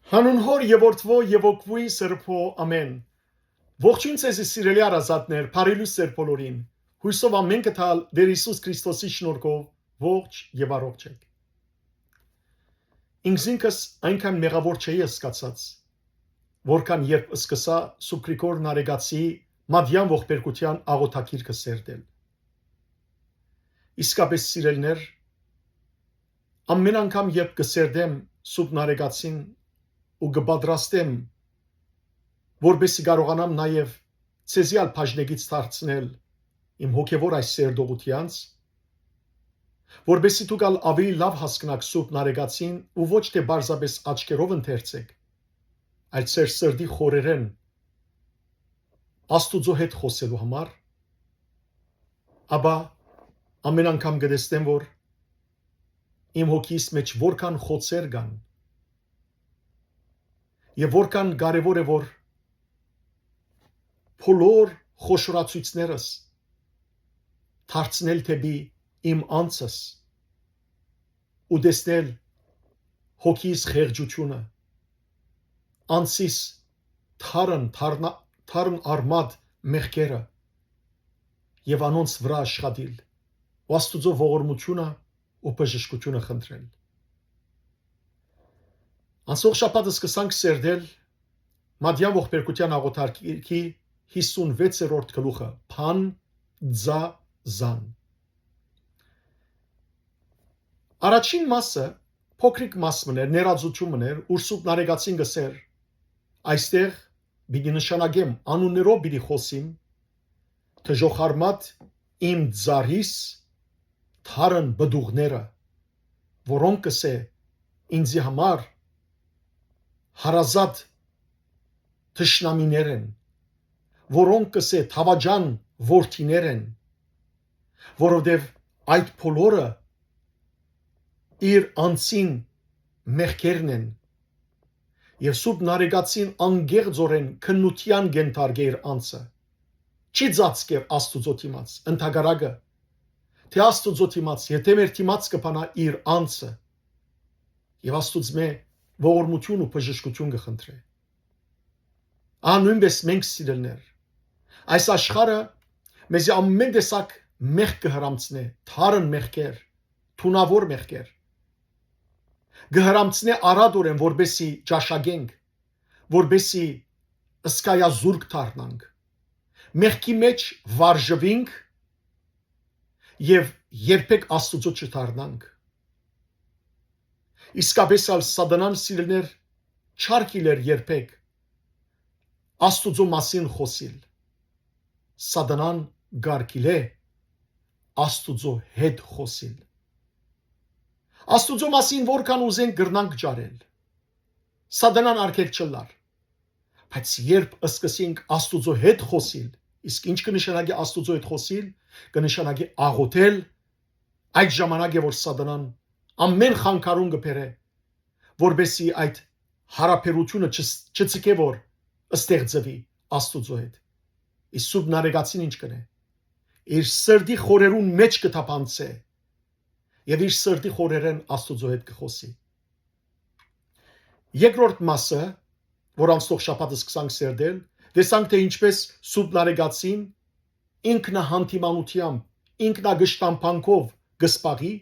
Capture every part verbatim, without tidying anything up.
Հանուն Հօր եւ Որդուոյ եւ Հոգւոյ Սրբոյ, ամէն։ Ողջոյն ձեզի, սիրելի հարազատներ, բարի լոյս ձեր բոլորին։ Յոյսով ամէնքը թալ Տէր Յիսուս Քրիստոսի շնորհքով ողջ եւ առողջ էք։ Ինքզինքս այնքան մեղաւոր չէի զգացած, որքան երբ սկսա Սուրբ Գրիգոր Նարեկացի մատեան ողբերգութեան աղօթագիրքը սերտել։ Իսկապէս, սիրելիներ, ամէն անգամ երբ կը սերտեմ Սուրբ Նարեկացին ու կը պատրաստեմ, որպեսզի կարողանամ նաեւ ձեզի ալ բաժնեկից դարձնել իմ հոգեւոր այս սերտողութեանց, որպեսզի դուք ալ աւելի լաւ հասկնաք Սուրբ Նարեկացին ու ոչ թէ պարզապէս աչքերով ընթերցէք, այլ ձեր սրտի խորերէն Աստուծոյ հետ խօսելու համար, ապա ամէն անգամ կը տեսնեմ, որ իմ հոգիս մէջ որքան խոցեր կան եւ որքան կարեւոր է, որ բոլոր խոշորացոյցներս դարձնել դէպի իմ անձս ու տեսնել հոգիս խեղճութիւնը, անձիս թարն, թարնա-, թարն արմատ մեղքերը եւ անոնց վրայ աշխատիլ ու Աստուծոյ ողորմութիւնը ու բժշկութիւնը խնդրել։ Անցող շաբաթ սկսանք սերտել Մատեան ողբերգութեան աղօթարքի հիսուն վեցերորդ գլուխը, Փան Ձա Զան։ Առաջին մասը փոքրիկ մաս մըն էր, ներածութիւն մըն էր, ուր Սուրբ Նարեկացին կ'ըսէր. «Այստեղ պիտի նշանակեմ, անուններով պիտի խօսիմ, դժոխարմատ իմ ծառիս թարն պտուղները, որոնք, կ'ըսէ, ինծի համար հարազատ թշնամիներ են, որոնք, կ'ըսէ, դաւաճան որդիներ են, որովհետեւ այդ բոլորը իր անձին մեղքերն են, եւ Սուրբ Նարեկացին անկեղծօրէն քննութեան կ'ենթարկէ իր անձը»։ Չի ծածկեր Աստուծոյ դիմաց, ընդհակառակը, թէ Աստուծոյ դիմաց, եթէ մեր դիմաց կը բանայ իր անձը, եւ Աստուծմէ ողորմութիւն ու բժշկութիւն կը խնդրէ։ Ահա նոյնպէս մենք, սիրելիներ, այս աշխարհը մեզի ամէն տեսակ մեղք կը հրամցնէ, թարն մեղքեր, թունաւոր մեղքեր։ Կը հրամցնէ արատօրէն, որպեսզի ճաշակենք, որպեսզի սկայազուրկ դառնանք, մեղքի մէջ վարժուինք եւ երբեք Աստուծոյ չդառնանք։ Իսկապէս ալ Սատանան, սիրելիներ, չ'արգիլեր երբեք Աստուծոյ մասին խօսիլ։ Սատանան կ'արգիլէ Աստուծոյ հետ խօսիլ։ Աստուծոյ մասին որքան ուզենք կրնանք ճարել, Սատանան արգել չ'ըլլար։ Բայց երբ սկսենք Աստուծոյ հետ խօսիլ, իսկ ի՞նչ կը նշանակի Աստուծոյ հետ խօսիլ, կը նշանակի աղօթել, այդ ժամանակ է, որ Սատանան ամէն խանգարում կը բերէ, որպեսզի այդ յարաբերութիւնը չս-, չցկէ, որ ստեղծուի Աստուծոյ հետ։ Իսկ Սուրբ Նարեկացին ի՞նչ կ'ընէ։ Իր սրտի խորերուն մէջ կը թափանցէ եւ իր սրտի խորերէն Աստուծոյ հետ կը խօսի։ Երկրորդ մասը, որ անցնող շաբաթ սկսանք սերտել, տեսանք, թէ ինչպէս Սուրբ Նարեկացին ինքնահանդիմանութեամբ, ինքնակշտամբանքով կը սպաղի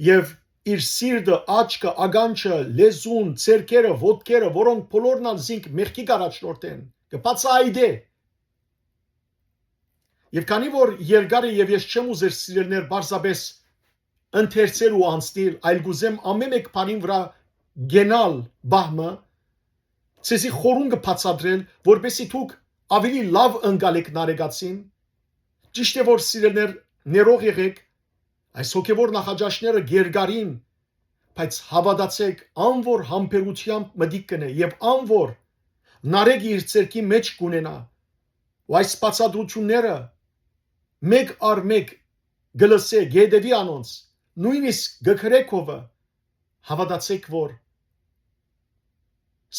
եւ իր սիրտը, աչքը, ականջը, լեզուն, ձեռքերը, ոտքերը, որոնք բոլորն ալ զինք մեղքի կ'առաջնորդեն, կը բացայայտէ։ Եւ քանի որ երկար է եւ ես չեմ ուզեր, սիրելիներ, պարզապէս ընթերցել ու անցնիլ, այլ կ'ուզեմ ամէն մէկ բանին վրայ կենալ պահ մը, ձեզի խորհուն կը բացատրել, որպեսզի դուք աւելի լաւ ընկալէք Նարեկացին։ Ճիշդ է, որ, սիրելիներ, ներող եղէք, այս հոգեւոր նախաճաշները կ'երկարին, բայց հաւատացէք, ան որ համբերութեամբ մտիկ կ'ընէ եւ ան որ Նարեկը իր ձեռքի մէջ կ'ունենայ, ու այս բացատրութիւնները մէկ առ մէկ կը լսէ, կը հետեւի անոնց, նոյնիսկ կը գրէ քովը, հաւատացէք, որ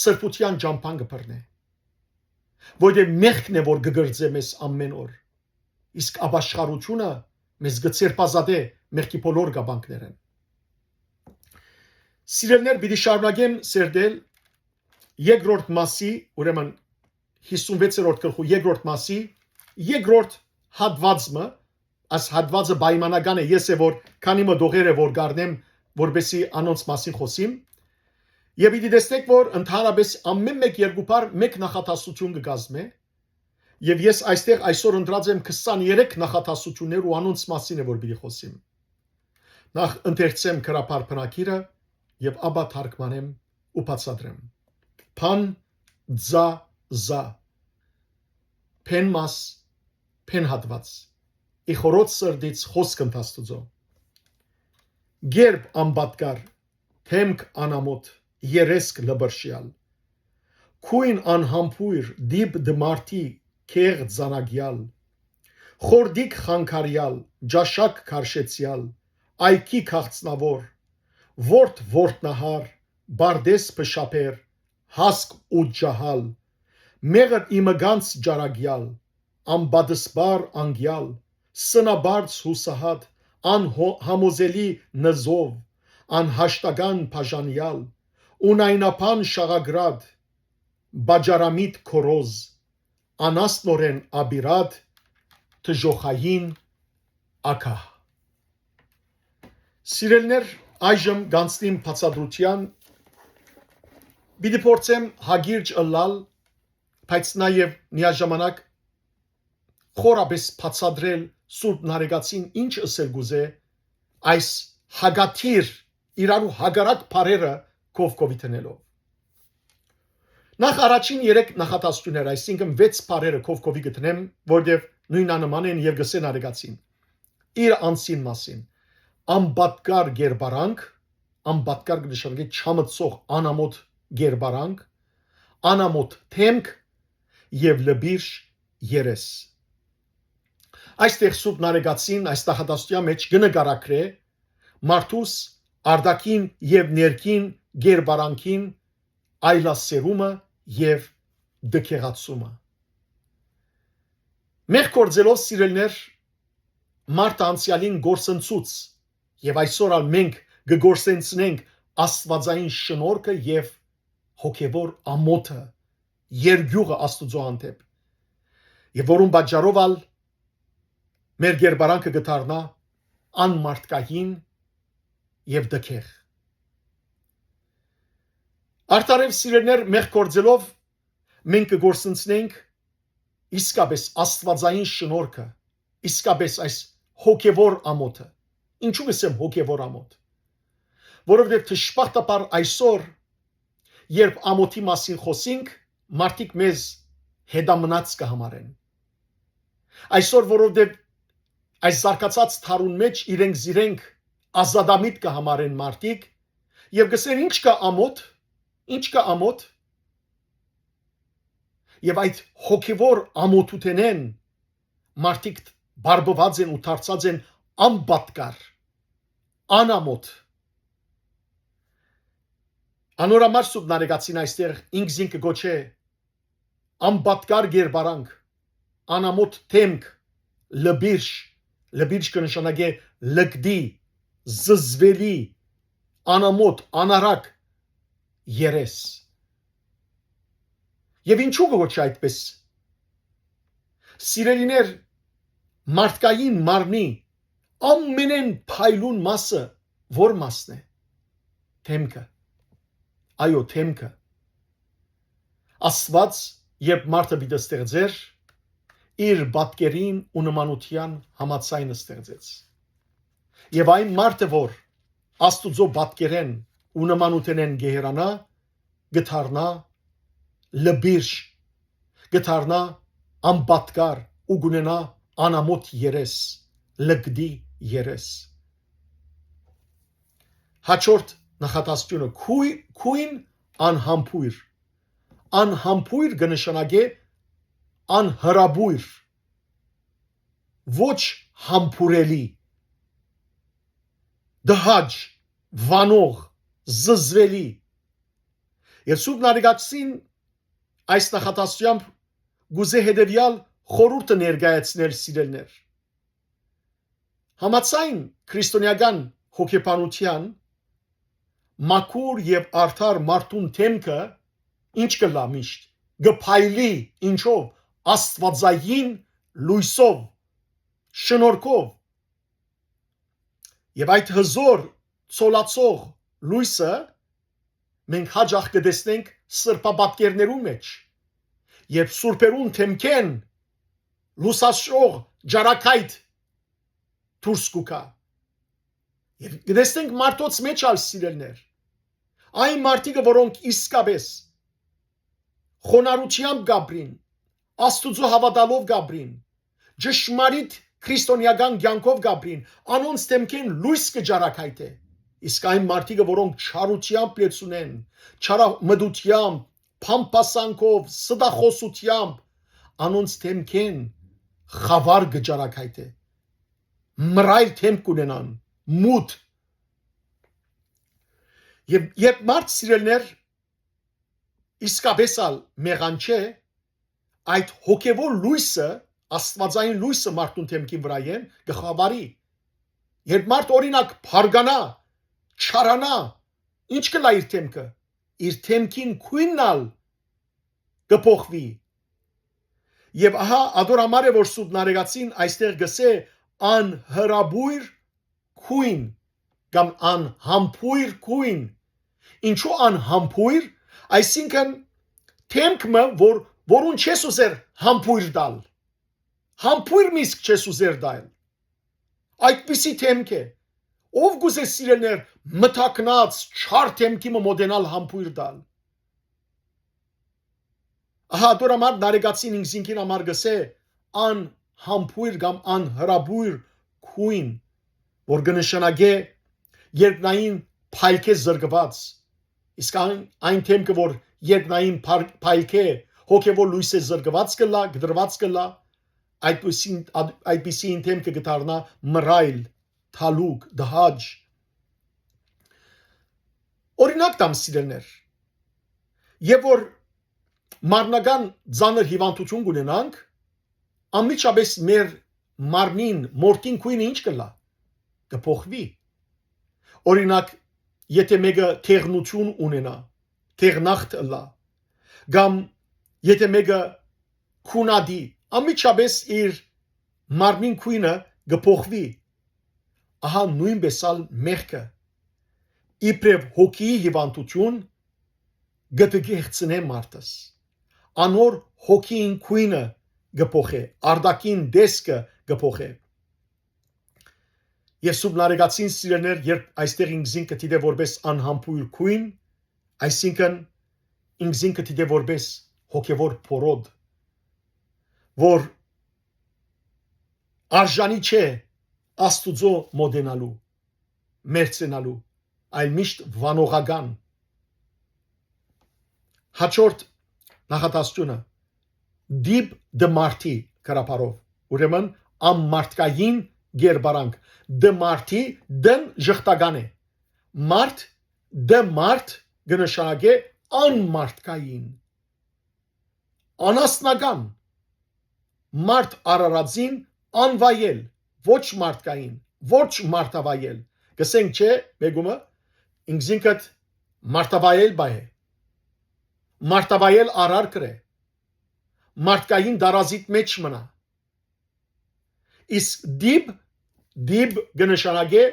սրբութեան ճամբան կը բռնէ, որովհետեւ մեղքն է, որ կը կրծէ մեզ ամէն օր, իսկ ապաշխարութիւնը մեզ կը ձերբազատէ մեղքի բոլոր կապանքներէն։ Սիրելիներ, պիտի շարունակեմ սերտել երկրորդ մասի, ուրեմն հիսունվեցերորդ գլխու երկրորդ մասի երկրորդ հատուած մը, այս հատուածը պայմանական է, ես է որ քանի մը դողեր է որ գարնեմ, որպեսի անոնց մասին խոսիմ։ Եւ պիտի տեսնեք, որ ընդհանրապես ամեն մեկ երկու բառ մեկ նախադասություն կը կազմէ, եւ ես այստեղ այսօր ընտրած եմ քսաներեք նախադասություններ ու անոնց մասին է որ պիտի խոսիմ։ Նախ ընթերցեմ գրաբար բնագիրը եւ ապա թարգմանեմ ու բացատրեմ։ Փան, ձա, զա, փեն մաս, փեն հատուած։ Ի խորոց սրտից խոսք ընդ Աստուծոյ։ Գերբ անպատկար, դեմք անամոթ, երեսք լպրշեալ, քոյն անհամբոյր, դիպ դմարդի, քեղ ձանագեալ, խորդիկ խանգարեալ, ճաշակ քարշեցեալ, այգի քաղցնաւոր, ворթ որդնահար, բարդես փշաբեր, հասկ ու ջահալ, մեղր իմգանց ճարագեալ, անպատսպար անկեալ, սնաբարձ յուսահատ, անհամոզելի նզով, անհաշտական բաժանեալ, ունայնաբան շաղագրատ, բաճարամիտ քորոզ, անասնորեն աբիրատ, դժոխային ակահ։ Սիրելիներ, այժմ գանցնիմ բացատրության, պիտի փորձեմ հագիրճ ըլլալ, բայց նաեւ միաժամանակ խորապես բացատրել Սուրբ Նարեկացին ինչ ըսել կուզէ այս հակաթիր, իրարու հակառակ բառերը կովկովի դնելով։ Նախ առաջին երեք նախատասությունները, այսինքն վեց բառերը կովկովի կդնեմ, որտեւ նոյնանման են եւ կսեն Նարեկացին իր անձին մասին։ Անպատկար գերբարանք, անպատկար կը նշանակի չամցող անամոթ գերբարանք, անամոթ դեմք եւ լպիրշ երես։ Այստեղ Սուրբ Նարեկացին այս նախատասության մեջ կը նկարագրէ մարդուս արտաքին եւ ներքին գերբարանքին այլասերումը եւ դքեղացումը։ Մեղք գործելով, սիրելիներ, մարդը անցեալին գործընծուց եւ այսօր ալ մենք կը գործընծնենք աստուածային շնորհքը եւ հոգեվոր ամոթը, երկիւղը Աստուծոյ հանդէպ, եւ որուն պատճառով ալ մեր գերբարանքը կը դառնայ անմարդկային եւ դքեղ։ Արդարեւ, սիրելիներ, մեղք գործելով մենք կը գործընծնենք իսկապես աստուածային շնորհքը, իսկապես այս հոգեվոր ամոթը։ Ինչու կ'ըսեմ հոգեվոր ամոթ։ Որովհետեւ դժբախտաբար այսօր, երբ ամոթի մասին խօսինք, մարդիկ մեզ հետամնաց կը համարեն։ Այսօր, որովհետեւ այս զարգացած դարուն մեջ իրենք զիրենք ազատամիտ կը համարեն մարդիկ եւ կ'ըսեն. «Ինչ կայ ամոթ, ինչ կայ ամոթ»։ Եւ այդ հոգեվոր ամոթութենէն մարդիկ բարբուած են ու դարձած են անպատկար, անամոթ։ Անոր համար Սուրբ Նարեկացին այստեղ ինքզին կը գոչէ անպատկար գերբարանք, անամոթ դեմք, լպիրշ, լպիրշ կը նշանակէ լկտի, զզվելի, անամոթ, անառակ երես։ Եւ ինչու կը գոչէ այդպես։ Սիրելիներ, մարդկային մարմնի ամենէն փայլուն մասը ո՞ր մասն է։ Դեմքը։ Այո, դեմքը։ Աստուած, երբ մարդը պիտի ստեղծէր, իր պատկերին ու նմանության համաձայն ստեղծեց։ Եւ այն մարդը, որ Աստուծոյ պատկերէն ու նմանութենէն կը հեռանայ, կը դառնայ լպիրշ, կը դառնայ անպատկար ու կունենայ անամոթ երես, լկտի երես։ Հաջորդ նախատասությունը՝ քույ-, քույն անհամբույր։ Անհամբույր կը նշանակէ անհրապույր, ոչ համբուրելի, դհաճ, վանող, զզվելի։ Եւ Սուրբ Նարեկացին այս նախատասությամբ կուզէ հետեւեալ խորհուրդը ներկայացնել, սիրելիներ։ Համաձայն քրիստոնեական հոգեբանության, մաքուր եւ արդար մարդուն դեմքը ինչ կ'ըլլայ միշտ, կը փայլի ինչով, աստուածային լոյսով, շնորհքով։ Եւ այդ հզօր, ցոլացող լոյսը մենք յաճախ կը տեսնենք սրբապատկերներուն մէջ, երբ սուրբերուն դէմքէն լուսաշխող ճառագայթ դուրս կու գայ։ Եւ կը տեսնենք մարդոց մէջ ալ, սիրելիներ, այն մարդիկը, որոնք իսկապէս խոնարհութեամբ կ'ապրին, Աստուծոյ հաւատալով կ'ապրին, ճշմարիտ քրիստոնէական կեանքով կ'ապրին, անոնց դէմքէն լոյս կը ճառագայթէ։ Իսկ այն մարդիկը, որոնք չարութեամբ լեցուն են, չարամտութեամբ, փամփասանքով, ստախօսութեամբ, անոնց դէմքէն խաւար կը ճառագայթէ, մռայլ դէմք կ'ունենան, մութ։ Եւ երբ մարդ, սիրելիներ, իսկապէս ալ մեղանչէ, այդ հոգեւոր լոյսը, աստուածային լոյսը մարդուն դէմքին վրայէն կը խաւարի։ Երբ մարդ, օրինակ, փառկանայ, չարանայ, ինչ կ'ըլլայ իր դէմքը։ Իր դէմքին գոյնն ալ կը փոխուի։ Եւ ահա, ատոր համար է, որ Սուրբ Նարեկացին այստեղ կ'ըսէ, անհրապոյր գոյն կամ անհամբոյր գոյն։ Ինչու անհամբոյր, այսինքն դէմք մը, որ, որուն չես ուզեր համբոյր տալ, համբոյր մը իսկ չես ուզեր տալ։ Այդպիսի դէմք է։ Ո՞վ կ'ուզէ, սիրելիներ, մթագնած, չար դէմքի մը մօտենալ, համբոյր տալ։ Ահա, ատոր համար Նարեկացին ինքզինքին համար կ'ըսէ, անհամբոյր կամ անհրապոյր գոյն, որ կը նշանակէ երկնային փայլքէ զրկուած, իսկ այն, այն դէմքը, որ երկնային փայ-, փայլքէ, հոգեւոր լոյսէ զրկուած կ'ըլլայ, կտրուած կ'ըլլայ, այդպիսին, այդպիսին դէմքը կը դառնայ մռայլ, թալուկ, տհաճ։ Օրինակ տամ, սիրելիներ, եւ որ մարմնական ծանր հիվանդութիւն կ'ունենանք, անմիջապէս մեր մարմնին, մորթին գոյնը ինչ կ'ըլլայ, կը փոխուի։ Օրինակ, եթէ մէկը դեղնութիւն ունենայ, դեղնախտ ըլլայ, կամ եթէ մէկը քունատի, անմիջապէս իր մարմնին գոյնը կը փոխուի։ Ահա նոյնպէս ալ մեղքը, իբրեւ հոգիի հիվանդութիւն, կը տկեղցնէ մարդս։ Անոր հոգին գոյնը կը փոխէ, արտաքին տեսքը կը փոխէ։ Եւ Սուրբ Նարեկացին, սիրելիներ, երբ այստեղ ինքզինքը դիտէ որպէս անհամբոյր գոյն, այսինքն ինքզինքը դիտէ որպէս հոգեւոր փորոտ, որ արժանի չէ Աստուծոյ մօտենալու, մերձենալու, այլ միշտ վանողական։ Հաջորդ նախադասությունը, դիպ դը մարդի կերպարով, ուրեմն անմարդկային կերպարանք, դը մարդի, դն ժխտական է, մարդ, դը մարդ կը նշանակէ անմարդկային, անասնական, մարդ արարածին անվայել, ոչ մարդկային, ոչ մարդավայել, կ'ըսենք չէ, մէկումը, ինքզինքդ մարդավայել պահ է, մարդավայել արարք է, մարդկային տարազիտ մէջ մնայ։ Իսկ դիպ, դիպ կը նշանակէ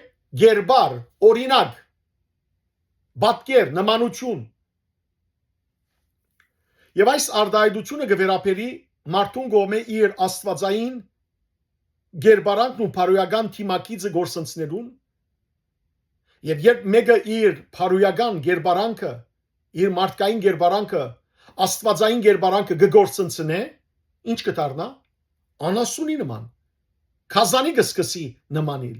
կերպար, օրինակ, պատկեր, նմանութիւն։ Եւ այս արտայայտութիւնը կը վերաբերի մարդուն կողմէ իր աստուածային կերպարանքն ու բարոյական դիմագիծը կորսնցնելուն, եւ երբ մէկը իր բարոյական կերպարանքը, իր մարդկային կերպարանքը, աստուածային կերպարանքը կը կորսնցնէ, ինչ կը դառնայ, անասունի նման, գազանի կը սկսի նմանիլ։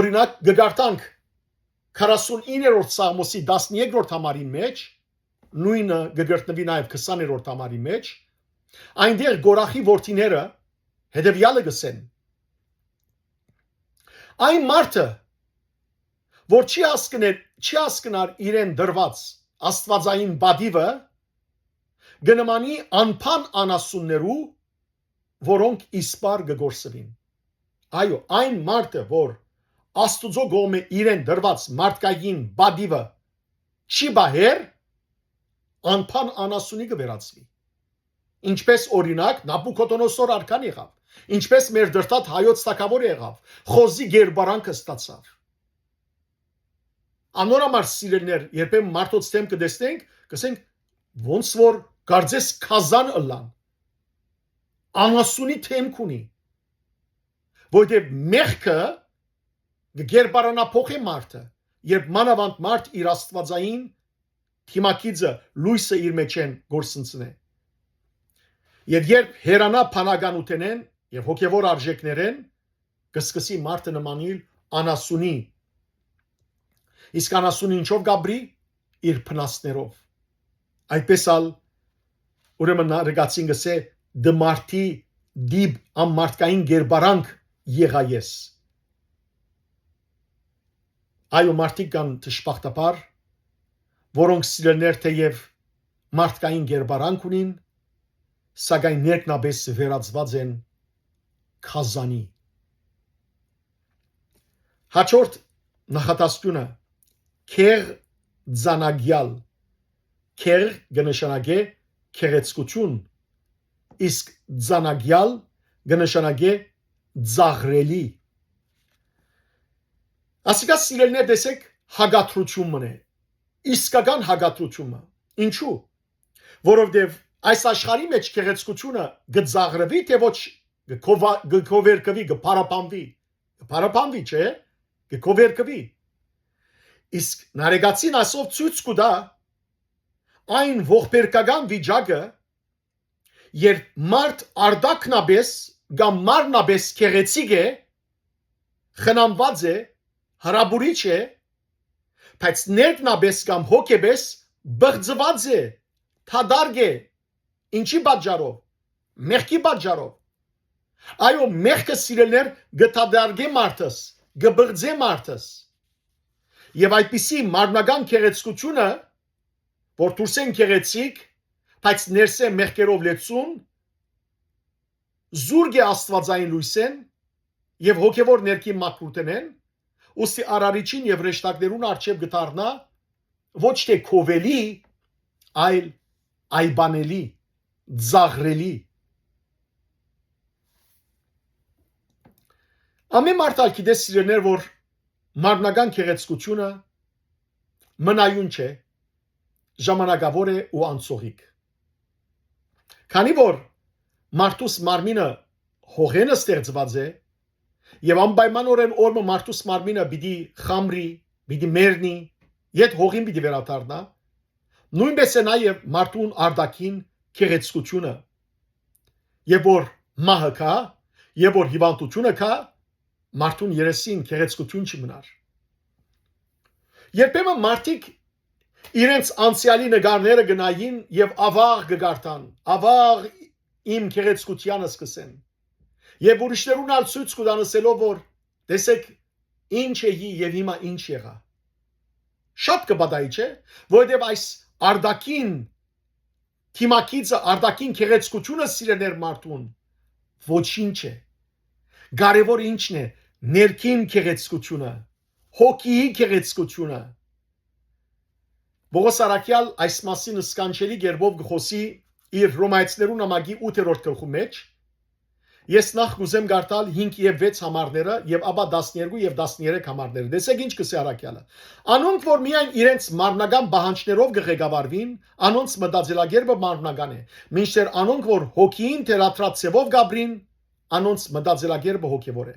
Օրինակ, կը կարդանք քառասունիններորդ Սաղմոսի տասներկրորդ համարին մէջ, նոյնը կը կրկնուի նաեւ քսաներորդ համարի մէջ, այնտեղ Կորախի որդիները հետեւեալը կ'ըսեն. այն մարդը, որ չի հասկներ, չի հասկնար իրեն տրուած աստուածային պատիվը, կը նմանի անփան անասուններու, որոնք իսպառ կը կորսուին։ Այո, այն մարդը, որ Աստուծոյ կողմէ իրեն տրուած մարդկային պատիվը չի պահեր, անփան անասունի կը վերածուի։ Ինչպես օրինակ Նաբուքոդոնոսոր արքան եղաւ, ինչպես մեր դրդատ հայոց թագաւորը եղաւ, խոզի գերբարանքը ստացաւ։ Անոր համար, սիրելիներ, երբեմն մարդոց դէմ կը տեսնենք, կ'ըսենք, ոնց որ կարծես գազան ըլլան, անասունի դէմք ունի, որտեւ մեղքը կը գերբարանափոխէ մարդը, երբ մանաւանդ մարդ իր աստուածային դիմագիծը, լոյսը իր մէջէն կորսնցնէ։ Եւ երբ հեռանայ բանականութենէն եւ հոգեւոր արժէքներէն, կը սկսի մարդը նմանիլ անասունի։ Իսկ անասունը ինչո՞վ կ'ապրի։ Իր փնասներով։ Այդպես ալ, ուրեմն, Նարեկացին կ'ըսէ, դմարդի դիպ, անմարդկային գերբարանք եղայ ես։ Այո, մարդիկ կան, դժբախտաբար, որոնք, սիրելիներ, թէեւ մարդկային գերբարանք ունին, սակայն ներքնապէս վերածուած են գազանի։ Հաջորդ նախադասութիւնը՝ գեղձանագեալ։ Գեղ կը նշանակէ գեղեցկութիւն, իսկ ձանագեալ կը նշանակէ ծաղրելի։ Ասիկա, սիրելիներ, տեսեք, հակադրութիւն մըն է, իսկական հակադրութիւն մը։ Ինչու՞։ Որովհետեւ այս աշխարհի մէջ գեղեցկութիւնը կը ծաղրուի, թէ ոչ, կը քովա-, կը քովերկուի, կը փարապանուի։ Կը փարապանուի, չէ՞, կը քովերկուի։ Իսկ Նարեկացին ասով ցոյց կու տայ այն ողբերգական վիճակը, երբ մարդ արտաքնապէս կամ մարմնապէս գեղեցիկ է, խնամուած է, հրապուրիչ է, բայց ներքնապէս կամ հոգեպէս բղծուած է, դատարկ է։ Ինչի՞ պատճառով։ Մեղքի պատճառով։ Այո, մեղքը, սիրելիներ, կը դատարկէ մարդս, կը բղծէ մարդս։ Եւ այդպիսի մարմնական գեղեցկութիւնը, որ դուրսէն գեղեցիկ, բայց ներսէն մեղքերով լեցուն, զուրկ է աստուածային լոյսէն եւ հոգեւոր ներքին մաքրութենէն, ուստի Արարիչին եւ հրեշտակներուն առջեւ կը դառնայ ոչ թէ քովելի, այլ այբանելի, ծաղրելի։ Ամէն մարդ ալ գիտէ, սիրելիներ, որ մարմնական գեղեցկութիւնը մնայուն չէ, ժամանակաւոր է ու անցողիկ։ Քանի որ մարդուս մարմինը հողէն ստեղծուած է, եւ անպայմանօրէն օր մը մարդուս մարմինը պիտի խամրի, պիտի մեռնի, յետ հողին պիտի վերադառնայ, նոյնպէս է նաեւ մարդուն արտաքին գեղեցկութիւնը։ Եւ որ մահը գայ, եւ որ հիւանդութիւնը գայ, մարդուն երեսին գեղեցկութիւն չի մնար։ Երբեմն մարդիկ իրենց անցեալի նկարները կը նային եւ ավաղ կը կարդան, «Ավաղ իմ գեղեցկութեանս» կ'ըսեն։ Եւ ուրիշներուն ալ ցոյց կու տան, ըսելով որ, «Տեսեք, ինչ էի եւ հիմա ինչ եղայ»։ Շատ կը պատահի, չէ՞, որովհետեւ այս արտաքին դիմագիծը, արտաքին գեղեցկութիւնը, սիրելիներ, մարդուն ոչինչ է։ Կարեւոր ինչն է, ներքին գեղեցկութիւնը, հոգիի գեղեցկութիւնը։ Պողոս առաքեալ այս մասին սքանչելի կերպով կը խօսի իր Հռոմայեցիներուն նամակի ութերորդ գլխու մէջ։ Ես նախ կ'ուզեմ կարդալ հինգ եւ վեց համարները եւ ապա տասներկու եւ տասներեք համարները։ Տեսեք ինչ կ'ըսէ առաքեալը. «Անոնք որ միայն իրենց մարմնական պահանջներով կը ղեկավարուին, անոնց մտածելակերպը մարմնական է, մինչդեռ անոնք որ հոգիին թելադրած ձեւով կ'ապրին, անոնց մտածելակերպը հոգեւոր է։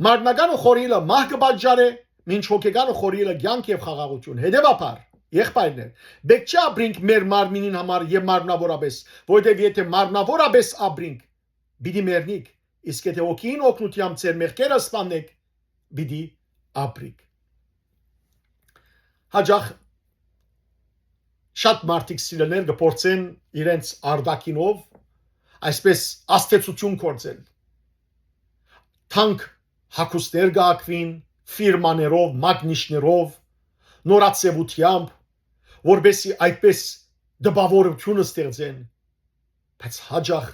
Մարմնականը խորհիլը մահ կը պատճառէ, մինչ հոգեկանը խորհիլը կեանք եւ խաղաղութիւն։ Հետեւաբար, եղբայրներ, պէտք չէ ապրինք մեր մարմինին համար եւ մարմնաւորապէս, որովհետեւ եթէ մարմնաւորապէս ապրինք, պիտի մեռնիք, իսկ եթէ հոգիին օգնութեամբ ձեր մեղքերը սպաննէք, պիտի ապրիք»։ Հաճախ շատ մարդիկ, սիրելիներ, կը փորձեն իրենց արտաքինով այսպես ազդեցութիւն գործել։ Թանկ հագուստներ կը հագուին, ֆիրմաներով, մագնիշներով, նորաձեւութեամբ, որպեսզի այդպես տպաւորութիւն ստեղծեն, բայց հաճախ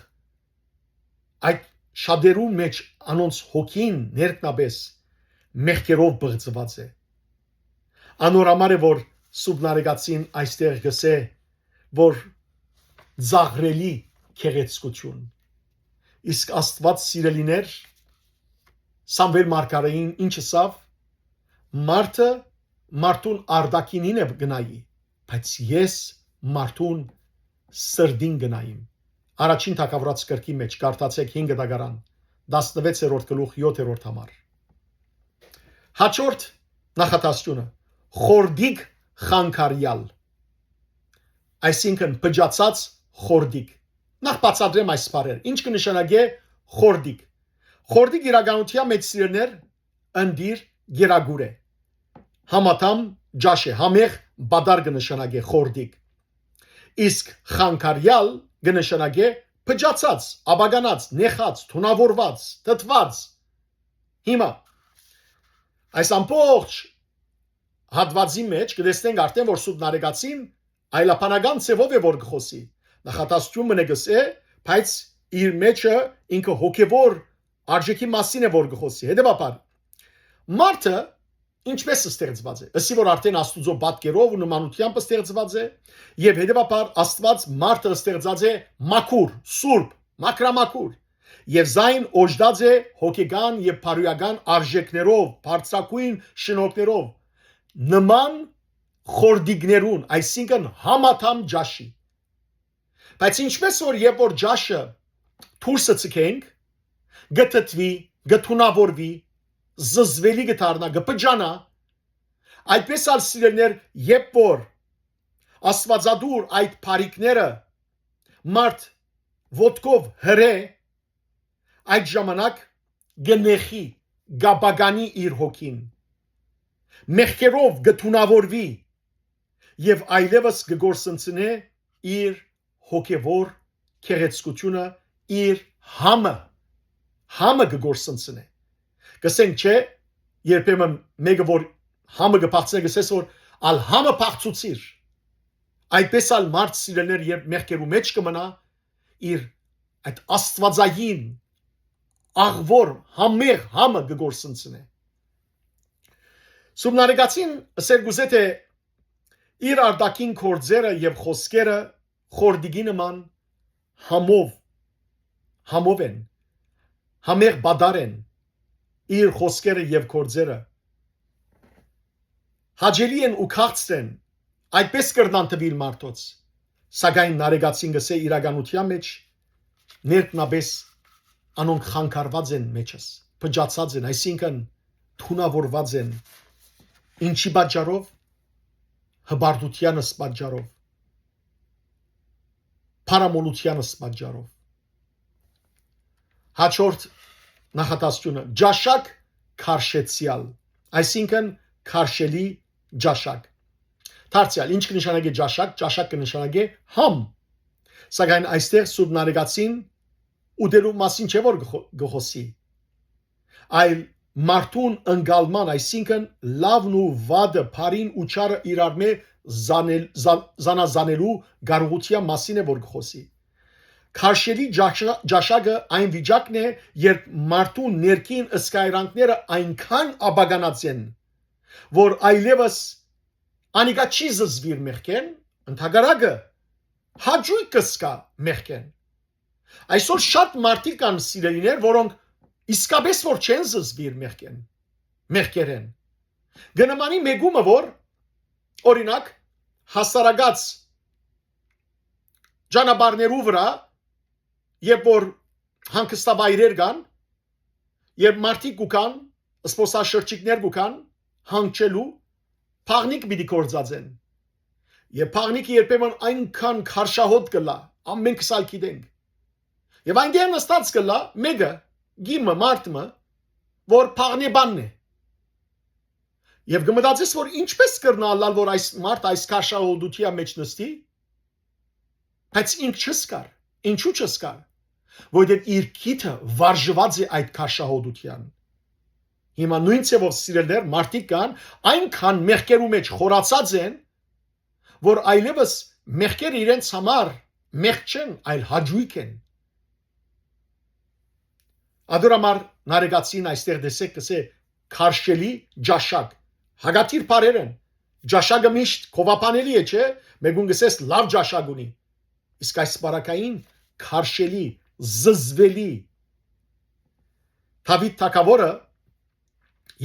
այդ շատերուն մէջ անոնց հոգին ներքնապէս մեղքերով բղծուած է։ Անոր համար է, որ Սուրբ Նարեկացին այստեղ կ'ըսէ, որ ծաղրելի գեղեցկութիւն։ Իսկ Աստուած, սիրելիներ, Սամուէլ մարգարէին ինչ ըսաւ։ Մարդը մարդուն արտաքինին է կնայի, բայց ես մարդուն սրտին կնայեմ։ Առաջին թագաւորաց կրկի մեջ կարդացեք հինգ դագարան, տասնվեցերորդ գլուխ, յոթերորդ համար։ Հաջորդ նախատասությունը՝ խորդիկ խանգարեալ, այսինքն փճացած խորդիկ։ Նախ բացատրեմ այս բառերը։ Ինչ կը նշանակէ խորդիկ։ Խորդիկ իրականութեան մեջ, սիրելիներ, ընտիր, գերագուր է։ Համադամ ճաշ է, համեղ պատառ կը նշանակէ խորդիկ։ Իսկ խանգարեալ կը նշանակէ փճացած, աբականած, նեխած, թունաւորուած, թթուած։ Հիմա այս ամբողջ հատուածի մեջ կը տեսնենք արդեն, որ Սուրբ Նարեկացին այլաբանական ձեւով է որ կը խօսի։ Նախատասութիւն մը կը սէ, բայց իր մեջը ինքը հոգեվոր արժէքի մասին է որ կը խօսի։ Հետեւաբար, մարդը ինչպէս ստեղծուած է, ըսի որ արդեն Աստուծոյ պատկերով ու նմանութեամբ ստեղծուած է, եւ հետեւաբար Աստուած մարդը ստեղծած է մաքուր, սուրբ, մաքրամաքուր, եւ զայն օժտած է հոգեկան եւ բարոյական արժէքներով, բարձրագոյն շնորհքներով, նման խորդիկներուն, այսինքն համադամ ճաշի։ Բայց ինչպես որ երբ որ ճաշը դուրսը ցկենք, կը թթուի, կը թունաւորուի, զզվելի կը դառնայ, կը փճանայ, այդպես ալ, սիրելիներ, երբ որ աստուածատուր այդ բարիքները մարդ ոտքով հրէ, այդ ժամանակ կը նեխի, կ'ապականի իր հոգին, մեղքերով կը թունաւորուի եւ այլեւս կը կորսնցնէ իր հոգեվոր գեղեցկութիւնը, իր համը, համը կը կորսնցնէ։ Կ'ըսենք, չէ, երբեմն մէկը որ համը կը փախցնէ, կ'ըսես որ՝ «Ալ համը փախցուցիր»։ Այդպես ալ մարդ, սիրելիներ, երբ մեղքերու մեջ կը մնայ, իր այդ աստուածային աղուոր, համեղ համը կը կորսնցնէ։ Սուրբ Նարեկացին ըսեր կ'ուզէ, թէ իր արտաքին գործերը եւ խօսքերը խորդիկի նման համով, համով են, համեղ պատառ են, իր խօսքերը եւ գործերը հաճելի են ու քաղցր են, այդպես կրնան թուիլ մարդոց, սակայն Նարեկացին կ'ըսէ, իրականութեան մեջ ներքնապէս անոնք խանգարուած են մեջս, փճացած են, այսինքն՝ թունաւորուած են։ Ինչի՞ պատճառով։ Հպարտութեանս պատճառով, փառամոլութեանս պատճառով։ Հաջորդ նախատասությունը՝ ճաշակ քարշեցեալ, այսինքն՝ քարշելի ճաշակ։ Դարձեալ, ինչ կը նշանակէ ճաշակ։ Ճաշակ կը նշանակէ համ, սակայն այստեղ Սուրբ Նարեկացին ուտելու մասին չէ որ կը խօ-, կը խօսի, այլ մարդուն ընկալման, այսինքն՝ լավն ու վատը, բարին ու չարը իրարմէ զանել-, զա-, զանազանելու կարողութեան մասին է որ կը խօսի։ Քարշելի ճաշա-, ճաշակը այն վիճակն է, երբ մարդուն ներքին զգայարանքները այնքան աբականած են, որ այլեւս անիկա չի զզվիր մեղքէն, ընդհակառակը, հաճոյք կը զգայ մեղքէն։ Այսօր շատ մարդիկ կան, սիրելիներ, որոնք իսկապէս որ չեն զզվիր մեղքէն, մեղքերէն։ Կը նմանի մէկումը, որ, օրինակ, հասարակաց ճանապարհներու վրայ, երբ որ հանգստավայրեր կան, երբ մարդիկ կու գան, զբօսաշրջիկներ կու գան հանգչելու, բաղնիք պիտի գործածեն։ Եւ բաղնիքը երբեմն այնքան քարշահոտ կ'ըլլայ, ամենքս ալ գիտենք։ Եւ այնտեղ նստած կ'ըլլայ մէկը, կին մը, մարդ մը, որ բաղնեբանն է։ Եւ կը մտածես, որ ինչպես կրնայ ըլլալ, որ այս մարդ այս քարշահոտութեան մեջ նստի, բայց ինք չզգար։ Ինչու՞ չզգար։ Որովհետեւ իր քիթը վարժուած է այդ քարշահոտութեան։ Հիմա նոյն ձեւով, սիրելիներ, մարդիկ կան, այնքան մեղքերու մեջ խորացած են, որ այլեւս մեղքերը իրենց համար մեղք չեն, այլ հաճոյք են։ Ադոր համար Նարեկացին այստեղ, տեսեք, կ'ըսէ՝ քարշելի ճաշակ։ Հակադիր բառեր են։ Ճաշակը միշտ գովաբանելի է, չէ՞։ Մէկուն կ'ըսես լաւ ճաշակ ունի, իսկ այս պարագային քարշելի, զզվելի։ Դաւիթ թագաւորը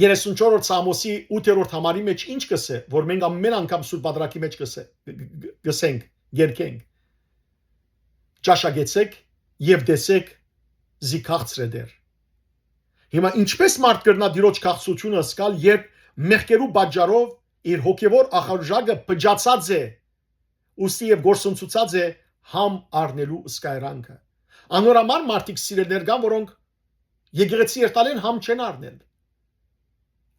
երեսունչորդ Սաղմոսի ութերորդ համարի մէջ ինչ կ'ըսէ, որ մենք ամէն անգամ Սուրբ Պատրակի մէջ կ'ըսե-, կ-, կ-, կ'ըսենք, կ'երգենք. «Ճաշակեցէք եւ տեսէք, զի քաղցր է Տէր»։ Հիմա ինչպե՞ս մարդ կրնայ Տիրոջ քաղցրութիւնը զգալ, երբ մեղքերու պատճառով իր հոգեւոր ախորժակը փճացած է, ուստի եւ կորսնցուցած է համ առնելու սկայրանքը։ Անոր համար մարդիկ, սիրելիներ, կան, որոնք եկեղեցի երթալէն համ չեն առնել,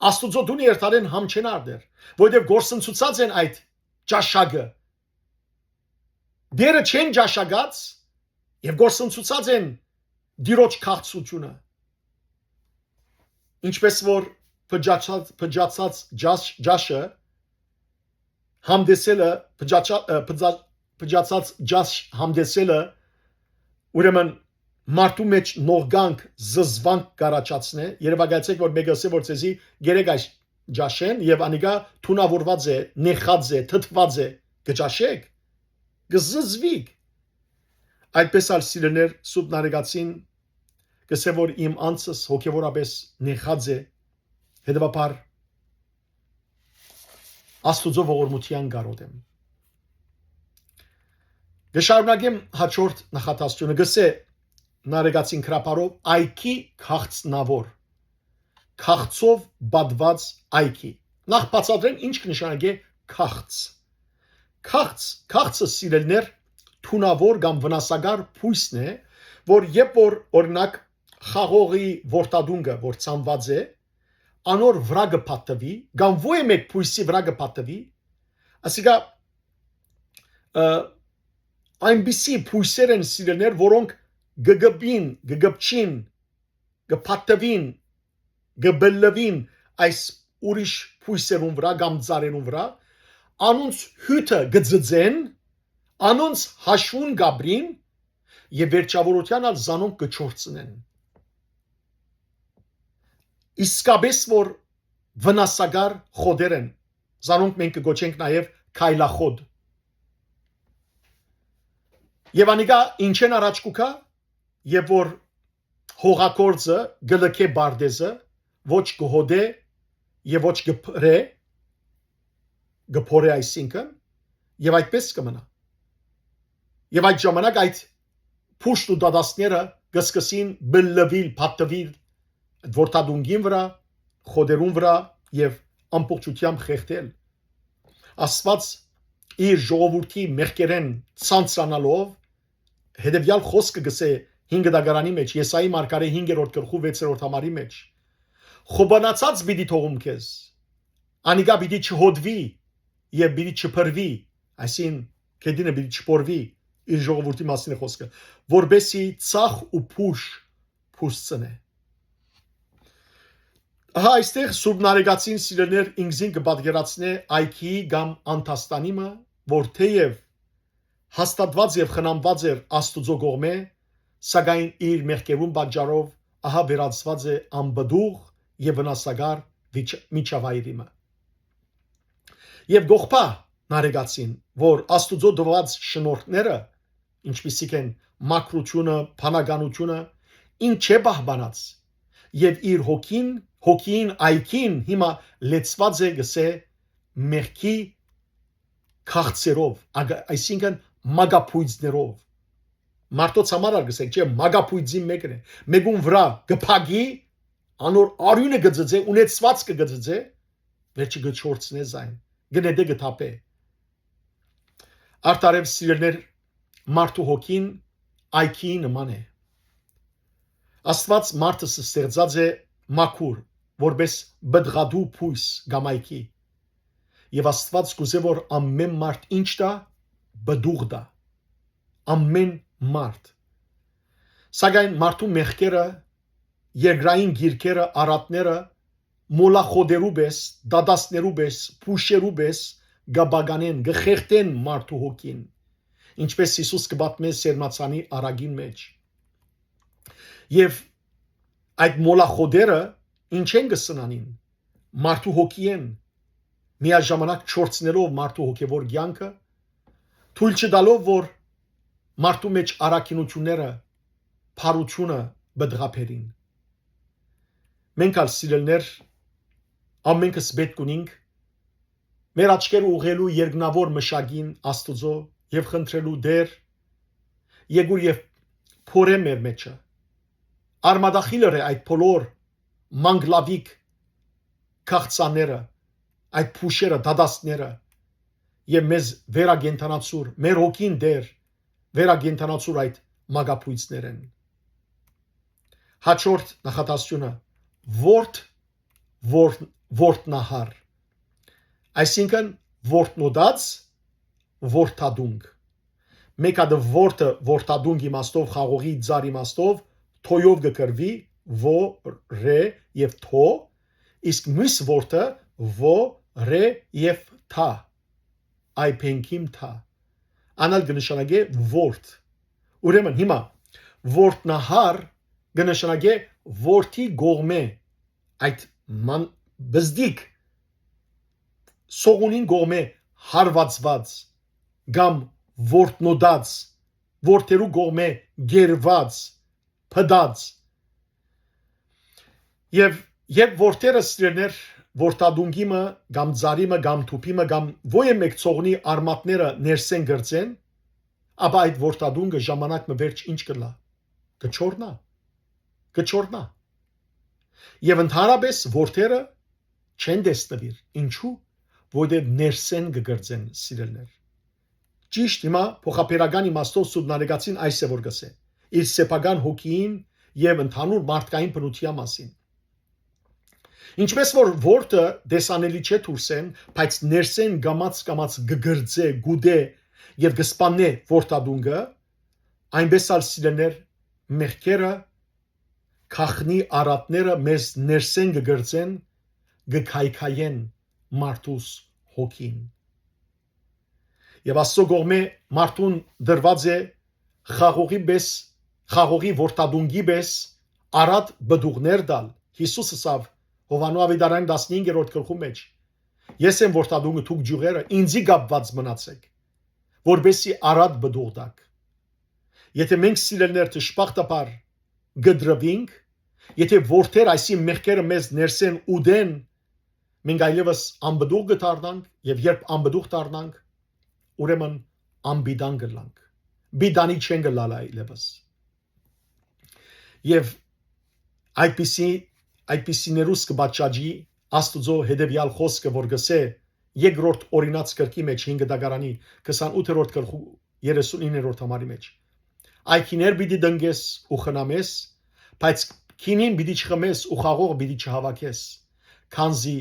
Աստուծոյ տունը երթալէն համ չեն առնել, որովհետեւ կորսնցուցած են այդ ճաշակը, Տէրը չեն ճաշակած եւ կորսնցուցած են Տիրոջ քաղցրութիւնը։ Ինչպէս որ փճացած, փճացած ճաշ-, ճաշը համտեսելը, փճաչա-, ը, փճա-, փճացած ճաշ համտեսելը, ուրեմն մարդու մէջ նողկանք, զզվանք կ'առաջացնէ, երեւակայեցէք, որ մէկը ըսէ, որ ձեզի գերեկ այս ճաշեն, եւ անիկա թունաւորուած է, նեխած է, թթուած է, կը ճաշեք, կը զզվիք։ Այդպէս ալ, սիրելիներ, Սուրբ Նարեկացին կ'ըսէ, որ իմ անձս հոգեւորապէս նեխած է, հետեւաբար Աստուծոյ ողորմութեան կարօտ եմ։ Կը շարունակեմ հաջորդ նախադասությունը, կ'ըսէ Նարեկացին գրաբարով. «Այգի քաղցնաւոր, քաղցով պատված այգի»։ Նախ բացատրեմ, ինչ կը նշանակէ քաղց։ Քաղց, քաղցը, սիրելիներ, թունաւոր կամ վնասակար բոյսն է, որ երբ որ, օրինակ, խաղողի որդատունկը, որ ցանուած է, անոր վրայ կը փաթթուի, կամ ոյ մէկ բոյսի վրայ կը փաթթուի, ասիկա, ը, այնպիսի բոյսեր են, սիրելիներ, որոնք կը գպին, կը գպչին, կը փաթթուին, կը բլլուին այս ուրիշ բոյսերուն վրայ կամ ծառերուն վրայ, անոնց հիւթը կը ծծեն, անոնց հաշուան կ'ապրին եւ վերջաւորութեան ալ զանոնք կը չորցնեն։ Իսկապէս որ վնասակար խոտեր են, զանոնք մենք կը կոչենք նաեւ քայլախոտ։ Եւ անիկա ինչեն առաջ կու գայ, երբ որ հողագործը կը լքէ պարտէզը, ոչ կը հոտէ եւ ոչ կը փռէ, կը փորէ այսինքն, եւ այդպէս կը մնայ։ Եւ այդ ժամանակ այդ փուշտ ու դատաստները կը սկսին բլլուիլ, փաթթուիլ որդատունկին վրայ, խոտերուն վրայ եւ ամբողջութեամբ խեղդել։ Աստուած իր ժողովուրդի մեղքերէն ցանցանալով, հետեւեալ խօսքը կ'ըսէ հինգ դագարանի մէջ, Եսայի մարգարէ հինգերորդ գլխու վեցերորդ համարի մէջ. «Խոբանացած պիտի թողում քեզ, անիկա պիտի չհոտուի եւ պիտի չփռուի», այսինքն՝ գետինը պիտի չփորուի, իր ժողովուրդի մասին է խօսքը, «որպէսզի ծախ ու փուշ փուս ծնէ»։ Ահա այստեղ Սուրբ Նարեկացին, սիրելիներ, ինքզին կը պատկերացնէ այգիի կամ անդաստանի մը, որ թէեւ հաստատուած եւ խնամուած էր Աստուծոյ կողմէ, սակայն իր մեղքերուն պատճառով ահա վերածուած է անպտուղ եւ վնասակար վիճ-, միջավայրի մը։ Եւ կ'ողբայ Նարեկացին, որ Աստուծոյ տուած շնորհքները, ինչպիսիք են մաքրութիւնը, բանականութիւնը, ինչ է պահպանած, եւ իր հոգին, հոգին, այգին հիմա լեցուած է, կ'ըսէ, մեղքի քաղցերով, ագ-, այսինքն՝ մագաբոյձներով։ Մարդոց համար ալ կ'ըսենք, չէ, մագաբոյձին մէկն է, մէկուն վրայ կը փակի, անոր արիւնը կը ծծէ, ունեցուածքը կը ծծէ, վերջը կը չորցնէ զայն, կը նետէ, կը թափէ։ Արդարեւ, սիրելիներ, մարդու հոգին այգիի նման է։ Աստուած մարդը ս-, ստեղծած է մաքուր, որպէս պտղատու բոյս կամ այգի։ Եւ Աստուած կ'ուզէ, որ ամէն մարդ ինչ տայ, պտուղ տայ։ Ամէն մարդ։ Սակայն մարդու մեղքերը, երկրային գիրքերը, արատները մոլախոտերու պէս, դատաստներու պէս, փուշերու պէս կ'ապականեն, կը խեղդեն մարդու հոգին, ինչպէս Յիսուս կը պատմէ սերմացանի առակին մէջ։ Եւ այդ մոլախոտերը ինչեն կը սնանին, մարդու հոգիէն, միաժամանակ չորցնելով մարդու հոգեվոր կեանքը, թոյլ չտալով որ մարդու մէջ առաքինութիւնները, բարութիւնը պտղաբերին։ Մենք ալ, սիրելիներ, ամենքս պէտք ունինք մեր աչքերը ուղղելու երկնաւոր մշակին Աստուծոյ եւ խնդրելու. «Տէր, եկուր եւ փորէ մեր մէջը, արմատախիլ ըրէ այդ բոլոր մանգլաւիկ քաղցանները, այդ փուշերը, դատաստները, եւ մեզ վերակենդանացուր, մեր հոգին, Տէր, վերակենդանացուր այդ մագաբոյցներէն»։ Հաջորդ նախադասութիւնը. ворթ, որ, որդնահար, այսինքն՝ որդնոտած, որդատունկ։ Մէկ հատը որդը որդատունկ իմաստով, խաղողի ծառ իմաստով, թոյով կը կռուի, ո, ռ եւ թ, իսկ միւս որդը՝ ո, ռ եւ թ, այ փենքիմ թ, ան ալ կը նշանակէ որդի։ Ուրեմն հիմա որդնահար կը նշանակէ որդի կողմէ, այդ ման-, բզդիկ սողունին կողմէ հարուածուած կամ որդնոտած, որդերու կողմէ գերուած, փտած։ Եւ երբ որդերը, սիրելիներ, որդատունկի մը կամ ծառի մը կամ թուփի մը կամ ոյ մէկ ցողունի արմատները ներսէն կրծեն, ապա այդ որդատունկը ժամանակ մը վերջ ինչ կ'ըլլայ, կը չորնայ, կը չորնայ։ Եւ ընդհանրապէս որդերը չեն տեսնուիր։ Ինչու՞։ Որտեւ ներսէն կը կրծեն, սիրելիներ։ Ճիշդ հիմա փոխաբերական իմաստով Սուրբ Նարեկացին այս է որ կ'ըսէ. իր սեփական հոգիին եւ ընդհանուր մարդկային բնութեան մասին։ Ինչպէս որ որդը տեսանելի չէ դուրսէն, բայց ներսէն կամաց-կամաց կը կրծէ, կ'ուտէ եւ կը սպաննէ որդատունկը, այնպէս ալ, սիրելիներ, մեղքերը, գաղտնի արատները մեզ ներսէն կը կրծեն, կը քայքայեն մարդուս հոգին։ Եւ Աստծո կողմէ մարդուն տրուած է խաղողի պէս, խաղողի որդատունկի պէս արատ պտուղներ տալ։ Յիսուս ըսաւ Յովհաննէ Աւետարանի տասնհինգերորդ գլխու մէջ. «Ես եմ որդատունկը, դուք ճիւղերը, ինծի կապուած մնացէք, որպէսզի արատ պտուղ տաք»։ Եթէ մենք, սիրելիներ, դժբախտաբար կտրուինք, եթէ որդեր այսին մեղքերը մեզ ներսէն ուտեն, մենք այլեւս անպտուղ կը դառնանք, եւ երբ անպտուղ դառնանք, ուրեմն անպիտան կ'ըլլանք։ Պիտանի չենք ըլլալ այլեւս։ Եւ այդպիսի, այդպիսիներուս կը պատճառի Աստուծոյ հետեւեալ խօսքը, որ կ'ըսէ Երկրորդ Օրինաց գրքի մէջ, հինգ դագարանի քսանութերորդ գլխու երեսունիններորդ համարի մէջ. «Այ գիներ պիտի տնկես ու խնամես, բայց գինին պիտի չխմես ու խաղող պիտի չհաւաքես, քանզի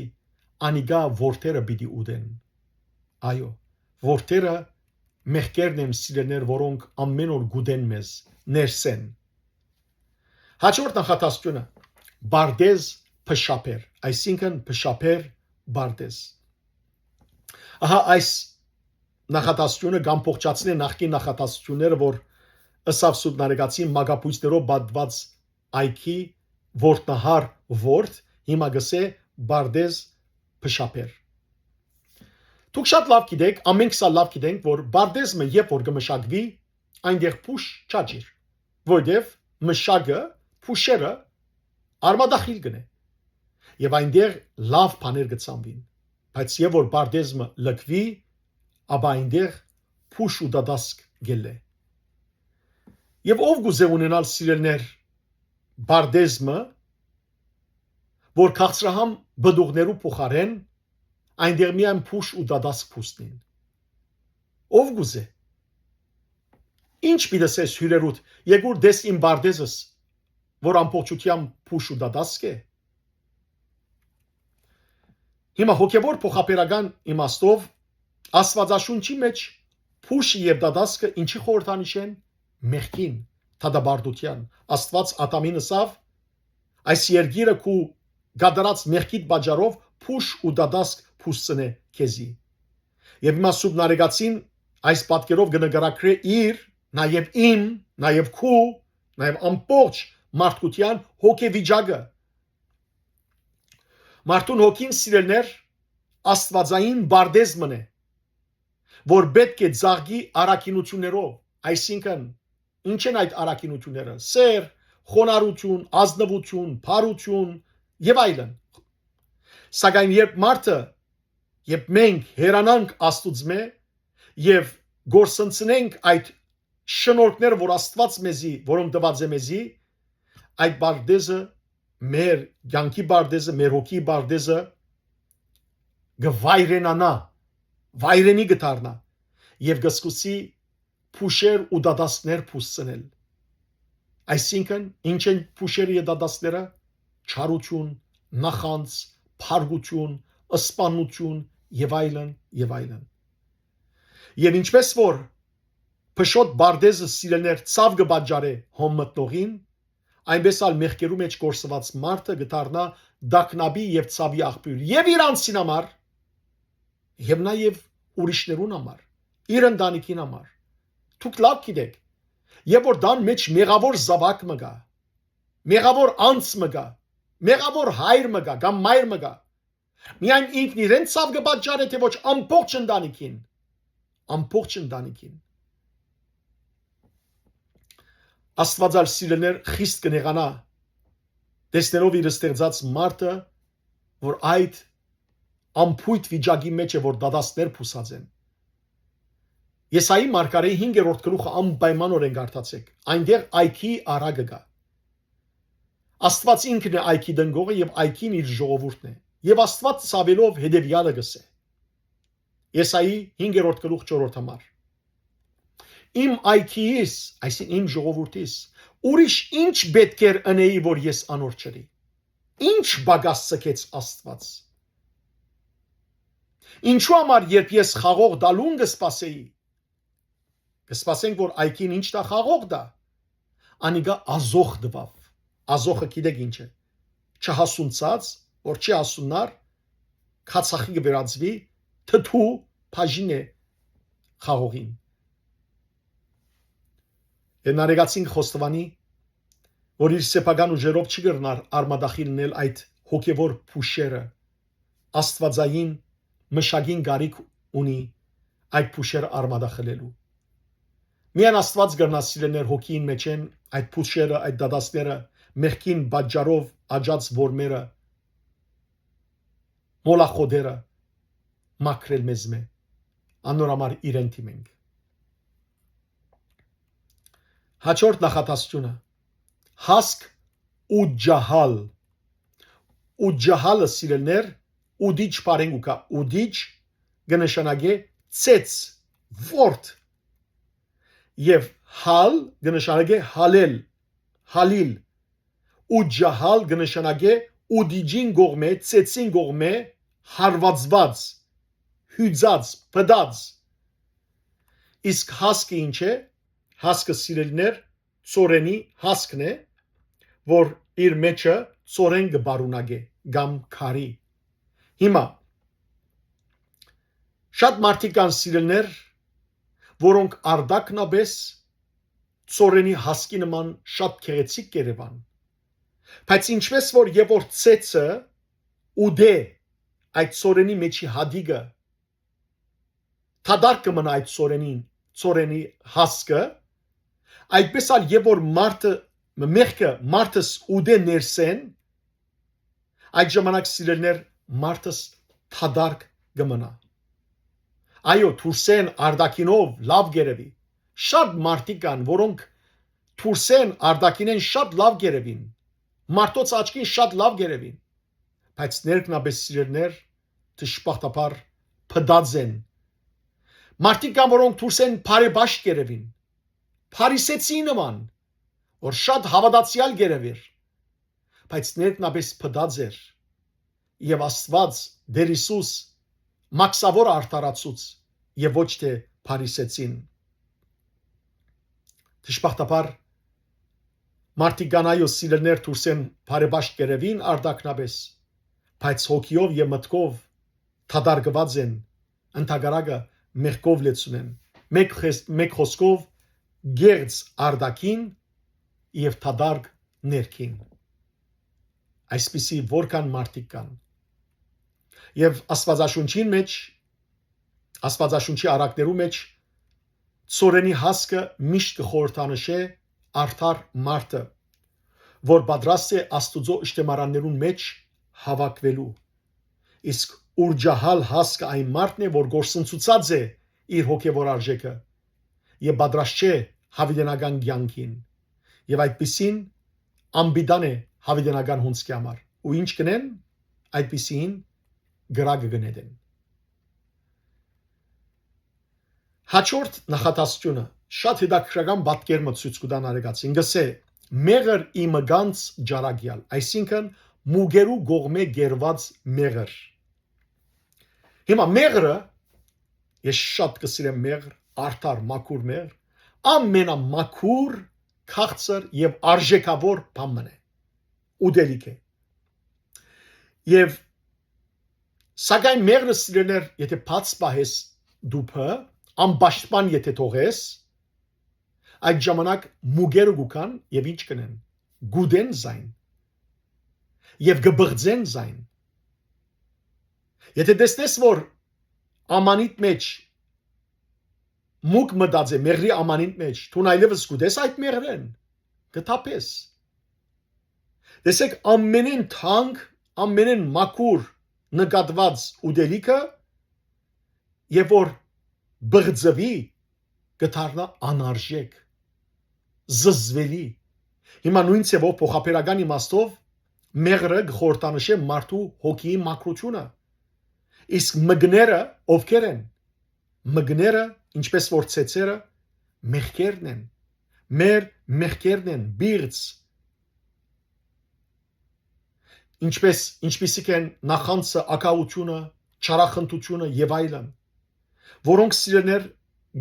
անիկա որդերը պիտի ուտեն»։ Այո, որդերը մեղքերն են, սիրելիներ, որոնք ամէն օր կ'ուտեն մեզ ներսէն։ Հաջորդ նախադասությունը՝ Պարտէզ փշաբեր, այսինքն՝ փշաբեր Պարտէզ։ Ահա այս նախադասությունը կ'ամբողջացնէ նախկին նախադասությունները, որ ըսաւ Սուրբ Նարեկացին մագաբոյցներով պատված այգի որդնահար որդ, հիմա կ'ըսէ Պարտէզ փշաբեր։ Դուք շատ լաւ գիտէք, ամենքս ալ լաւ գիտենք, որ պարտէզ մը երբ որ կը մշակուի, այնտեղ փուշ չաճիր, որտեւ մշակը, փուշերը արմատախիլ կ'ընէ, եւ այնտեղ լաւ բաներ կը ցանուին, բայց երբ որ պարտէզ մը լքուի, ապա այնտեղ փուշ ու դատասկ կ'ելլէ։ Եւ ով կ'ուզէ ունենալ, սիրելիներ, պարտէզ մը, որ քաղցրահամ պտուղներու փոխարէն այնտեղ միայն փուշ ու դատասկ փուսնին։ Ով կ'ուզէ։ Ինչ պիտի ըսես հիւրերուդ, եկուր դես իմ պարտէզս, որ ամբողջութեամբ փուշ ու դատասկ է։ Հիմա հոգեվոր փոխաբերական իմաստով Աստուածաշունչի մէջ փուշը եւ դատասկը ինչի խորհրդանիշ են։ Մեղքին, դատապարտության։ Աստուած Ադամին ըսաւ. «Այս երկիրը քու կատարած մեղքիդ պատճառով փուշ ու դատասկ փուսցնէ քեզի»։ Եւ հիմա Սուրբ Նարեկացին այս պատկերով կը նկարագրէ իր, նաեւ իմ, նաեւ քու, նաեւ ամբողջ մարդկության հոգեվիճակը։ Մարդուն հոգին, սիրելիներ, աստուածային պարտէզ մըն է, որ պէտք է ծաղկի առաքինութիւններով, այսինքն, ի՞նչ են այդ առաքինութիւնները, սէր, խոնարհութիւն, ազնուութիւն, բարութիւն եւ այլն։ Սակայն երբ մարդը, երբ մենք հեռանանք Աստուծմէ եւ կորսնցնենք այդ շնորհքները, որ Աստուած մեզի, որոնք տուած է մեզի, այդ պարտէզը, մեր կեանքի պարտէզը, մեր հոգի պարտէզը կը վայրենանայ, վայրենի կը դառնայ եւ կը սկսի փուշեր ու դատաստներ փուսցնել։ Այսինքն, ի՞նչ են փուշերը եւ դատաստները։ Չարութիւն, նախանձ, փառքութիւն, սպաննութիւն եւ այլն, եւ այլն։ Եւ ինչպէս որ փշոտ պարտէզը, սիրելիներ, ցաւ կը պատճառէ հոն մտնողին, այնպէս ալ մեղքերու մէջ կորսուած մարդը կը դառնայ տագնապի եւ ցաւի աղբիւր, եւ իրանցին համար, եւ նաեւ ուրիշներուն համար, իր ընտանիքին համար։ Դուք լաւ գիտէք, երբ որ տան մէջ մեղաւոր զաւակ մը կայ, մեղաւոր անձ մը կայ, մեղաւոր հայր մը կայ կամ մայր մը կայ, միայն ինքն իրեն ցաւ կը պատճառէ, թէ ոչ, ամբողջ ընտանիքին, ամբողջ ընտանիքին։ Աստուած ալ, սիրելիներ, խիստ կը նեղանայ, տեսնելով իր ստեղծած մարդը, որ այդ անփոյթ վիճակի մէջ է, որ դատաստներ փուսած են։ Եսայի մարգարեի հինգերորդ գլուխը անպայմանօրէն կարդացէք, այնտեղ այգի առակը կայ։ Աստուած ինքն է այգի տնկողը եւ այգին իր ժողովուրդն է։ Եւ Աստուած ցաւելով հետեւեալը կ'ըսէ։ Եսայի հինգերորդ գլուխ չորրորդ համար։ Իմ այգիիս, այսինքն իմ ժողովուրդիս, ուրիշ ի՞նչ պէտք էր ընէի, որ ես անոր չըրի։ Ի՞նչ պակաս ձգեց Աստուած։ Ինչու համար, երբ ես խաղող դալուն կը սպասէի, կը սպասենք, որ այգին ի՞նչ տայ, խաղող տայ, անիկա ազոխ տուաւ։ Ազոխը գիտեք ի՞նչ է։ Չհասունցած, որ չի հասուննար, քացախի կը վերածուի, թթու բաժին է խաղողին։ Եւ Նարեկացին կը խոստովանի, որ իր սեփական ուժերով չի կրնար արմատախիլ ընել այդ հոգեվոր փուշերը, աստուածային մշակին կարիք ունի այդ փուշերը արմատախլելու։ Միայն Աստուած կրնայ, սիրելիներ, հոգիին մէջէն այդ փուշերը, այդ դատաստները, մեղքին պատճառով աճած որմերը, մոլախոտերը մաքրել մեզմէ, անոր համար իրեն դիմենք։ Հաջորդ նախադասությունը, հասկ ու ջահալ։ Ու ջահալը, սիրելիներ, ուտիչ բառէն կու գայ, ուտիչ կը նշանակէ ծեծ, ворթ, եւ հալ կը նշանակէ հալել, հալիլ, ու ջահալ կը նշանակէ ուտիչին կողմէ, ծեծին կողմէ հարուածուած, հիւծած, պտած։ Իսկ հասկը ի՞նչ է։ Հասկը, սիրելիներ, ծորենի հասկն է, որ իր մէջը ծորեն կը պարունակէ կամ քարի։ Հիմա, շատ մարդիկ կան, սիրելիներ, որոնք արտակնապէս ծորենի հասկի նման շատ գեղեցիկ կ'երեւան, բայց ինչպէս որ եւ որ ծեծը ուտէ այդ ծորենի մէջի հատիկը, դատարկ կը մնայ այդ ծորենին, ծորենի հասկը, այդպէս ալ եւ որ մարդը, մեղքը մարդս ուտէ ներսէն, այդ ժամանակ, սիրելիներ, մարդս դատարկ կը մնայ։ Այո, դուրսէն արտաքինով լաւ կ'երեւի։ Շատ մարդիկ կան, որոնք դուրսէն արտաքինէն շատ լաւ կ'երեւին, մարդոց աչքին շատ լաւ կ'երեւին, բայց ներքնապէս, սիրելիներ, դժբախտաբար պտած են։ Մարդիկ կան, որոնք դուրսէն բարեպաշտ կ'երեւին, փարիսեցի նման, որ շատ հաւատացեալ կ'երեւէր, բայց ներքնապէս պտած էր, եւ Աստուած, Տեր Յիսուս, մաքսաւոր արդարացուց եւ ոչ թէ փարիսեցին։ Դժբախտաբար, մարդիկ կան, այո, սիրելիներ, դուրսէն բարեպաշտ կ'երեւին արտաքնապէս, բայց հոգիով եւ մտքով դատարկուած են, ընդհակառակը մեղքով լեցուն են։ Մեկ խես-, մեկ խօսքով, կեղծ արտաքին եւ դատարկ ներքին։ Այսպիսի որքան մարդիկ կան։ Եւ Աստուածաշունչին մէջ Աստուածաշունչի առակներու մէջ Ծորենի հասկը միշտ կը խորհրդանշէ արդար մարդը, որ պատրաստ է Աստուծոյ ըշտեմարաններուն մէջ հաւաքուելու։ Իսկ ուրճահալ հասկը այն մարդն է, որ կորսնցուցած է իր հոգեւոր արժէքը եւ պատրաստ չէ յաւիտենական կեանքին։ Եւ այդպիսին անպիտան է յաւիտենական հունձքի համար։ Ու ինչ կ'ընեն, այդպիսին կրակը կը նետեն։ Հաջորդ նախատասությունը շատ հետաքրքրական պատկեր մը ցոյց կու տայ Նարեկացին։ Կ'ըսէ. «Մեղր ի մկանց ճարակեալ», այսինքն՝ մուկերու կողմէ կերուած մեղր։ Հիմա մեղրը, ես շատ կը սիրեմ մեղր, արդար, մաքուր մեղր, ամենամաքուր, քաղցր եւ արժեքաւոր բան մըն է, ուտելիք է։ Եւ սակայն մեղրը, սիրելիներ, եթե բաց պահես տուփը, անպաշտպան եթե թողես, այդ ժամանակ մուկերը կու գան եւ ինչ կ'ընեն, կ'ուտեն զայն եւ կը բղծեն զայն։ Եթե տեսնես, որ ամանիդ մէջ մուկ մտած է մեղրի ամանին մէջ, դուն այլեւս կ'ուտես այդ մեղրէն, կը թափես։ Տեսեք, ամենէն թանկ, ամենէն մաքուր նկատուած ուտելիքը, երբ որ բղծուի, կը դառնայ անարժեք, զզվելի։ Հիմա նոյն ձեւով փոխաբերական իմաստով մեղրը կը խորհրդանշէ մարդու հոգիի մաքրութիւնը։ Իսկ մկները ովքեր են։ Մկները, ինչպէս որ ցեցերը, մեղքերն են, մեր մեղքերն են, բիղծ, ինչպէս, ինչպիսիք են նախանձը, ակաութիւնը, չարախնդութիւնը եւ այլն, որոնք, սիրելիներ,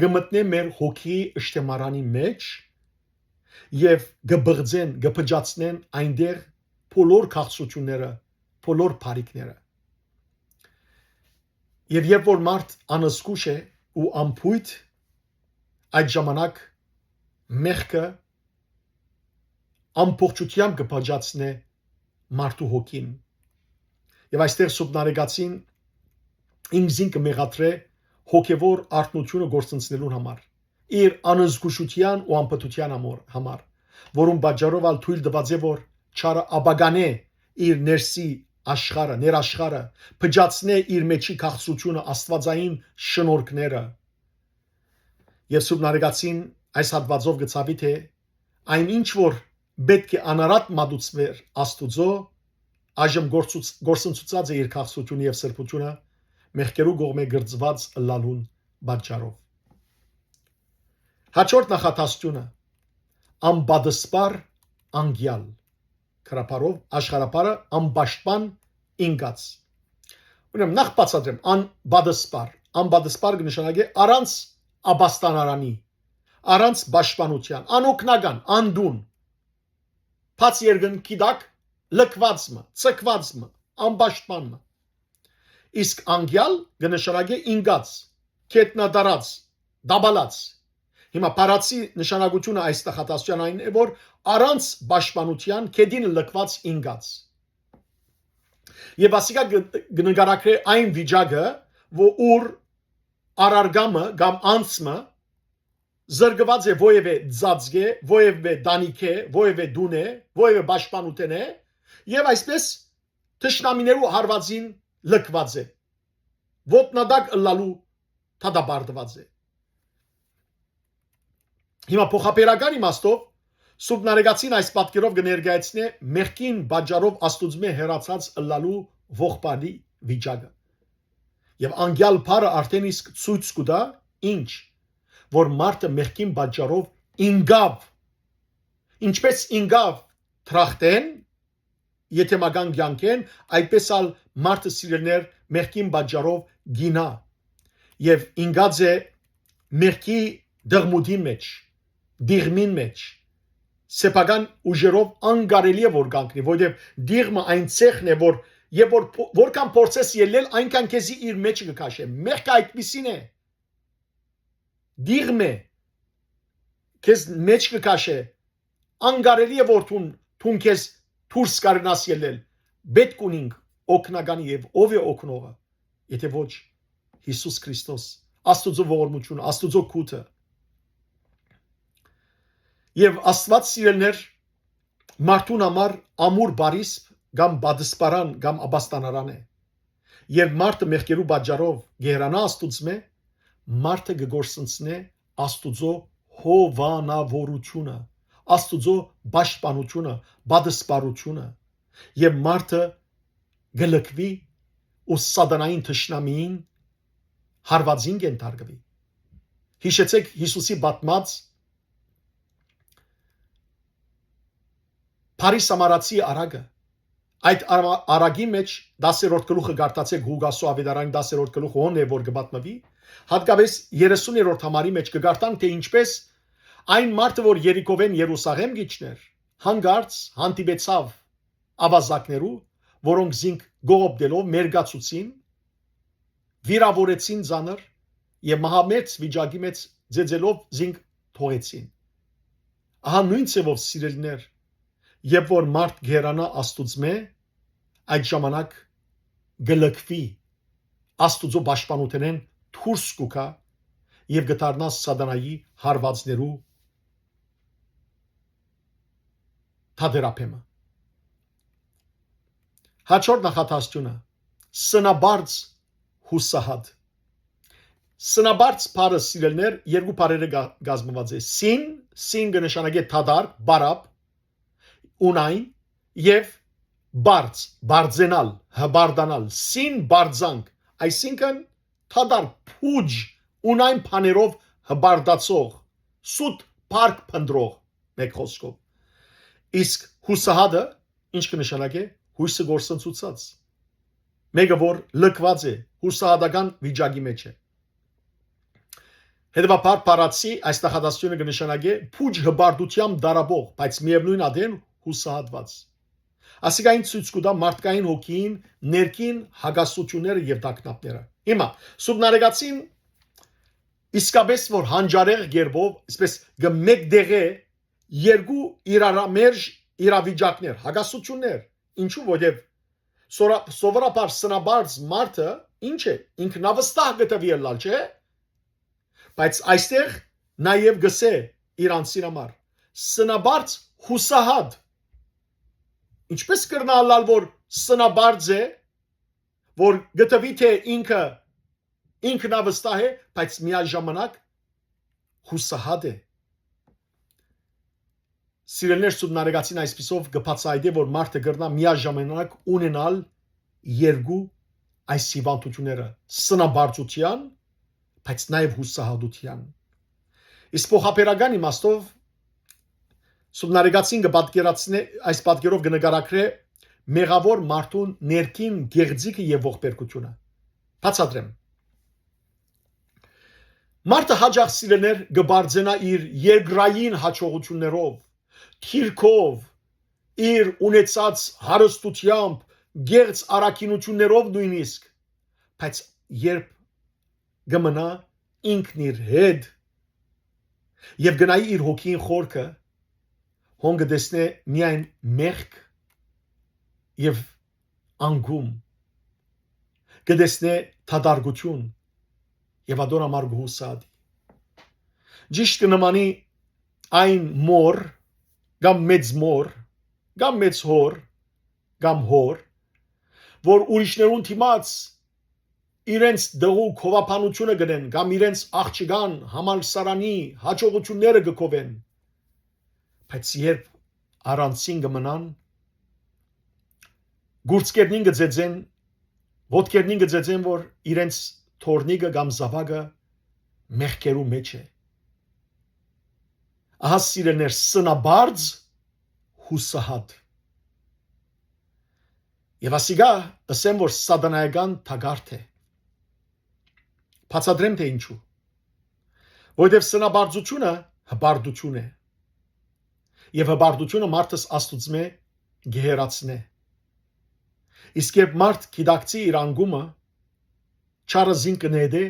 կը մտնեն մեր հոգիի ըշտեմարանի մէջ եւ կը բղծեն, կը փճացնեն այնտեղ բոլոր քաղցրութիւնները, բոլոր բարիքները։ Եւ երբ որ մարդ անզգուշ է ու անփոյթ, այդ ժամանակ մեղքը ամբողջութեամբ կը փճացնէ մարդու հոգին։ Եւ այստեղ Սուրբ Նարեկացին ինքզին կը մեղադրէ հոգեվոր արթնութիւնը գործընծնելուն համար, իր անզգուշութեան ու անփթութեան համար, որուն պատճառով ալ թոյլ տուած է, որ չարը ապականէ իր ներսի աշխարհը, ներաշխարհը, փճացնէ իր մէջի քաղցրութիւնը, աստուածային շնորհքները։ Եւ Սուրբ Նարեկացին այս հատուածով կը ցաւի, թէ այն ինչ որ պէտք է անարատ մատուցուէր Աստուծոյ, այժմ գործուց-, գործընծուցած է իր քաղցրութիւնը եւ սրբութիւնը, մեղքերու կողմէ կրծուած ըլլալուն պատճառով։ Հաջորդ նախատասությունը՝ անպատսպար անկեալ, քրապարով, աշխարհապարը անպաշտպան ինկած։ Ուրեմն, նախ բացատրեմ, անպատսպար, անպատսպար կը նշանակէ առանց ապաստանարանի, առանց պաշտպանութեան, անօգնական, անդուն, բաց երկնքի տակ լքուած մը, ցկուած մը, անպաշտպան մը։ Իսկ անկեալ կը նշանակէ ինկած, գետնատարած, տապալած։ Հիմա բառացի նշանակութիւնը այս նախատասութեան այն է, որ առանց պաշտպանութեան գետինը լքուած ինկած։ Եւ ասիկա կը, կը նկարագրէ այն վիճակը, որ ուր առարկամը կամ անձը զրկուած է որևէ ծածկէ, որևէ տանիքէ, որևէ տունէ, որևէ պաշտպանութենէ, եւ այսպես թշնամիներու հարուածին լքուած է, ոտնատակ ըլլալու դատապարտուած է։ Հիմա փոխաբերական իմաստով Սուրբ Նարեկացին այս պատկերով կը ներկայացնէ մեղքին պատճառով Աստուծմէ հեռացած ըլլալու ողբալի վիճակը։ Եւ անկեալ բառը արդեն իսկ ցոյց կու տայ ինչ, որ մարդը մեղքին պատճառով ինկաւ, ինչպես ինկաւ դրախտէն, եթեմական կեանքէն, այդպես ալ մարդը, սիրելիներ, մեղքին պատճառով կ'ինայ եւ ինկած է մեղքի դղմուտին մէջ, դիղմին մէջ, սեփական ուժերով անկարելի է որ կանգնի, որովհետեւ դիղմը այն ցեխն է, որ, եւ որ փո-, որքան փորձես ելլել, այնքան քեզի իր մէջը կը քաշէ։ Մեղքը այդպիսին է, դիղմ է, քեզ մէջ կը քաշէ, անկարելի է որ դուն, դուն քեզ դուրս կարենաս ելլել։ Պէտք ունինք օգնականի, եւ ո՞վ է օգնողը, եթե ոչ Յիսուս Քրիստոս, Աստուծոյ ողորմութիւնը, Աստուծոյ գութը։ Եւ Աստուած, սիրելիներ, մարդուն համար ամուր պարիսպ կամ պատսպարան կամ ապաստանարան է։ Երբ մարդը մեղքերու պատճառով կ'երանայ Աստուծմէ, մարդը կը կորսնցնէ Աստուծոյ հովանաւորութիւնը, Աստուծոյ պաշտպանութիւնը, պատսպարութիւնը, եւ մարդը կը լքուի ու սատանային թշնամիին հարուածին կ'ենթարկուի։ Յիշեցէք Յիսուսի պատմած Փարի Սամարացի առակը։ Այդ առ-, առակի մէջ, դասերորդ գլուխը կարդացէք, Ղուկասու աւետարանին դասերորդ գլուխը, հոն է որ կը պատմուի, հատկապէս երեսուներորդ համարի մէջ կը կարդանք, թէ ինչպէս այն մարդը, որ Երիքովէն Երուսաղէմ կ'իջնէր, հանկարծ հանդիպեցաւ աւազակներու, որոնք զինք կողոպտելով մերկացուցին, վիրաւորեցին ծանր եւ մահամերձ վիճակի մէջ ծեծելով զինք թողեցին։ Ահա նոյն ձեւով, սիրելիներ, երբ որ մարդ կ'երանայ Աստուծմէ, այդ ժամանակ կը լքուի, Աստուծոյ պաշտպանութենէն դուրս կու գայ եւ կը դառնայ սատանայի հարուածներու թատերաբեմը։ Հաջորդ նախադասութիւնը. սնապարծ յուսահատ։ Սնապարծ բառը, սիրելիներ, երկու բառերէ կա-, կազմուած է։ Սին, սին կը նշանակէ թատար, բարապ, ունայն, եւ պարծ, պարծենալ, հպարտանալ, սին պարծանք, այսինքն թատար, փուճ, ունայն բաներով հպարտացող, սուտ փառք փնտռող, մէկ խօսքով։ Իսկ յուսահատը ի՞նչ կը նշանակէ։ Յոյսը կորսնցուցած, մէկը որ լքուած է, յուսահատական վիճակի մէջ է։ Հետեւաբար, բառացի այս նախադասութիւնը կը նշանակէ փուճ հպարտութեամբ տառապող, բայց միեւնոյն ատեն յուսահատուած։ Ասիկա ինձ ցոյց կու տայ մարդկային հոգիին ներքին հակասությունները եւ տագնապները։ Հիմա, Սուրբ Նարեկացին իսկապէս որ հանճարեղ կերպով, այսպես կը մէկտեղէ երկու իրարամերժ իրավիճակներ, հակասություններ։ Ինչու՞, որովհետեւ սորա-, սովորաբար սնապարծ մարդը ի՞նչ է, ինքնավստահ կը տուի ըլլալ, չէ՞։ Բայց այստեղ նաեւ կ'ըսէ իր անձին համար. սնապարծ յուսահատ։ Ինչպէս կրնայ ըլլալ, որ սնապարծ է, որ կը տուի թէ ինքը ինքնավստահ է, բայց միաժամանակ յուսահատ է։ Սիրելիներ, Սուրբ Նարեկացին այսպիսով կը բացայայտէ, որ մարդը կրնայ միաժամանակ ունենալ երկու այս հիվանդությունները՝ սնապարծութեան, բայց նաեւ յուսահատութեան։ Իսկ փոխաբերական իմաստով Սուրբ Նարեկացին կը պատկերացնէ, այս պատկերով կը նկարագրէ մեղաւոր մարդուն ներքին գեղձիկը եւ ողբերգությունը։ Բացատրեմ։ Մարդը յաճախ, սիրելիներ, կը պարծենայ իր երկրային յաջողություններով, դիրքով, իր ունեցած հարստութեամբ, գեղձ առաքինություններով նոյնիսկ, բայց երբ կը մնայ ինքն իր հետ եւ գնայ իր հոգին խորքը, հոն կը տեսնէ միայն մեղք եւ անկում, կը տեսնէ թատարկություն եւ ատոր համար կը յուսահատի։ Ճիշդ կը նմանի այն մօր կամ մեծ մօր կամ մեծ հօր կամ հօր, որ ուրիշներուն դիմաց իրենց տղու գովաբանությունը կ'ընեն կամ իրենց աղջկան համալսարանի յաջողությունները կը գովեն, բայց երբ առանձին կը մնան, գուրցքերնին կը ծեծեն, ոտքերնին կը ծեծեն, որ իրենց թոռնիկը կամ զաւակը մեղքերու մէջ է։ Ահա, սիրելիներ, սնապարծ յուսահատ։ Եւ ասիկա, ըսեմ, որ սատանայական թակարդ է։ Բացատրեմ թէ ինչու։ Որովհետեւ սնապարծությունը հպարտություն է։ Եւ հպարտությունը մարդս Աստուծմէ կը հեռացնէ։ Իսկ երբ մարդ գիտակցի իր անկումը, չարը զինք կը նետէ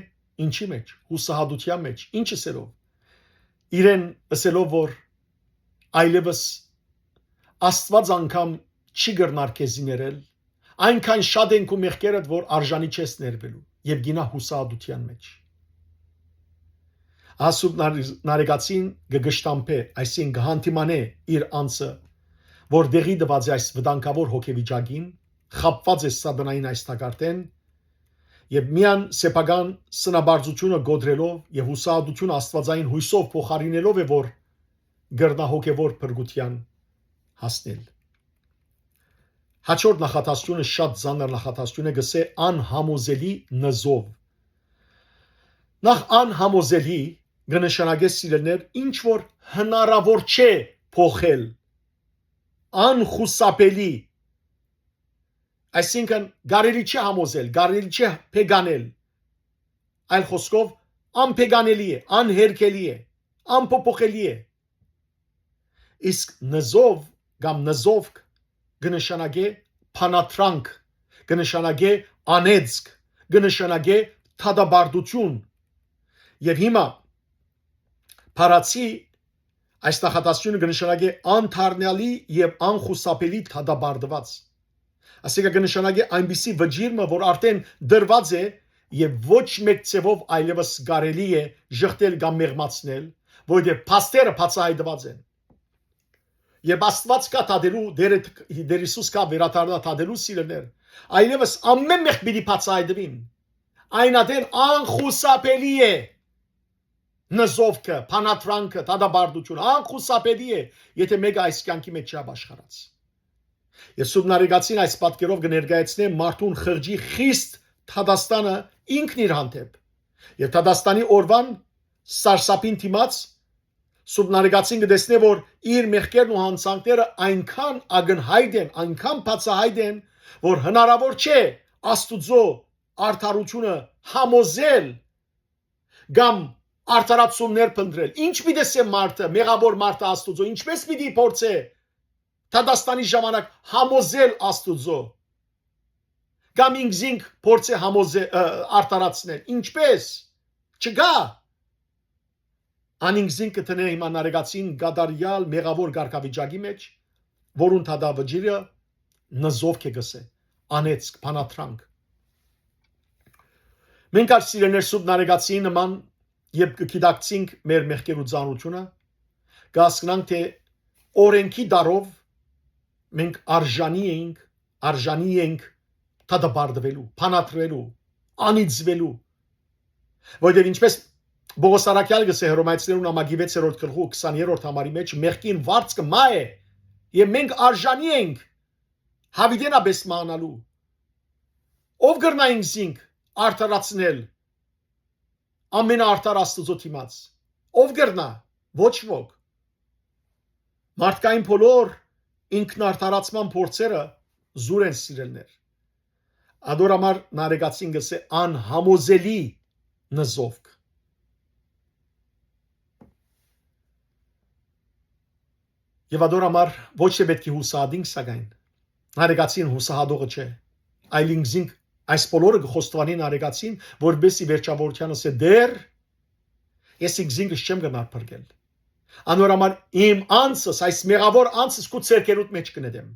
ինչի՞ մէջ, յուսահատութեան մէջ, ի՞նչ ըսելով։ Իրեն ըսելով, որ այլեւս Աստուած անգամ չի կրնար քեզի ներել, այնքան շատ են քու մեղքերդ, որ արժանի չես ներուելու, եւ գինայ յուսահատութեան մէջ։ Ասուր նար-, նարեկացին կը կշտամբէ, այսինքն կը հանդիմանէ իր անձը, որ տեղի տուած է այս վտանգաւոր հոգեվիճակին, խաբուած է սատանային այս թակարդէն, եւ միայն սեփական սնապարծութիւնը կոտրելով եւ յուսահատութիւնը աստուածային յոյսով փոխարինելով է, որ կրնայ հոգեվոր փրկութեան հասնել։ Հաջորդ նախադասութիւնը շատ ծանր նախադասութիւն է, կ'ըսէ անհամոզելի նզով։ Նախ անհամոզելի կը նշանակէ, սիրելիներ, ինչ որ հնարաւոր չէ փոխել, անխուսափելի, այսինքն կարելի չէ համոզել, կարելի չէ փեկանել, այլ խօսքով, անփեկանելի է, անհերքելի է, անփոփոխելի է։ Իսկ նզով կամ նզովք կը նշանակէ բանադրանք, կը նշանակէ անեծք, կը նշանակէ դատապարտութիւն։ Եւ հիմա փառացի այս նախադասութիւնը կը նշանակէ անդառնալի եւ անխուսափելի դատապարտուած։ Ասիկա կը նշանակէ այնպիսի վճիռ մը, որ արդէն դրուած է եւ ոչ մէկ ձեւով այլեւս կարելի է ժխտել կամ մեղմացնել, որովհետեւ փաստերը բացայայտուած են։ Երբ Աստուած կայ դատելու, Տեր, Տեր Յիսուս կայ վերադառնայ դատելու, սիրելիներ, այլեւս ամէն մեղք պիտի բացայայտուին։ Այն ատեն անխուսափելի է նզովքը, բանադրանքը, դատապարտությունը, անխուսափելի է, եթէ մէկը այս կեանքի մէջ չի ապաշխարած։ Եւ Սուրբ Նարեկացին այս պատկերով կը ներկայացնէ մարդուն խղճի խիստ դատաստանը ինքն իր հանդէպ։ Եւ դատաստանի օրուան սարսափին դիմաց Սուրբ Նարեկացին կը տեսնէ, որ իր մեղքերն ու յանցանքները այնքան ակնյայտ են, այնքան բացայայտ են, որ հնարաւոր չէ Աստուծոյ արդարութիւնը համոզել կամ արդարացումներ փնտրել։ Ինչ պիտի ըսէ մարդը, մեղաւոր մարդը Աստուծոյ, ինչպէս պիտի փորձէ դատաստանի ժամանակ համոզել Աստուծոյ, կամ ինքզինք փորձէ համոզե-, ը, արդարացնել։ Ինչպէս։ Չկայ։ Անինքզինք կը դնէ հիմա Նարեկացին կատարեալ մեղաւոր կարգավիճակի մէջ, որուն դատավճիռը նզովք է, կ'ըսէ, անեծք, բանադրանք։ Մենք ալ, սիրելիներ, Սուրբ Նարեկացիի նման, երբ կը գիտակցինք մեր մեղքերու ծանրութիւնը, կ'հասկնանք, թէ օրէնքի դարով մենք արժանի էինք, արժանի ենք դատապարտուելու, բանադրուելու, անիծուելու։ Որովհետեւ ինչպէս Պողոս առաքեալ կ'ըսէ Հռոմայեցիներուն ամակի վեցերորդ գլխու քսաներորդ համարի մէջ, մեղքին վարձքը մահ է, եւ մենք արժանի ենք յաւիտենապէս մահանալու։ Ո՞վ կրնայ ինքզինք արդարացնել ամենաարդար Աստուծոյ դիմաց։ Ո՞վ կրնայ։ Ոչ ոք։ Մարդկային բոլոր ինքնարդարացման փորձերը զուր են, սիրելիներ։ Ադոր համար Նարեկացին կ'ըսէ անհամոզելի նզովք։ Եւ ադոր համար ոչ թէ պէտք է յուսահատինք, սակայն Նարեկացին յուսահատողը չէ, այլ ինքզինք այս բոլորը կը խոստովանի Նարեկացին, որպէս զի վերջավորութեան ըսէ. «Տէր, ես ինքզինքս չեմ կրնար փրկել։ Անոր համար իմ անձս, այս մեղաւոր անձս քու ձեռքերուդ մէջ կը նետեմ»։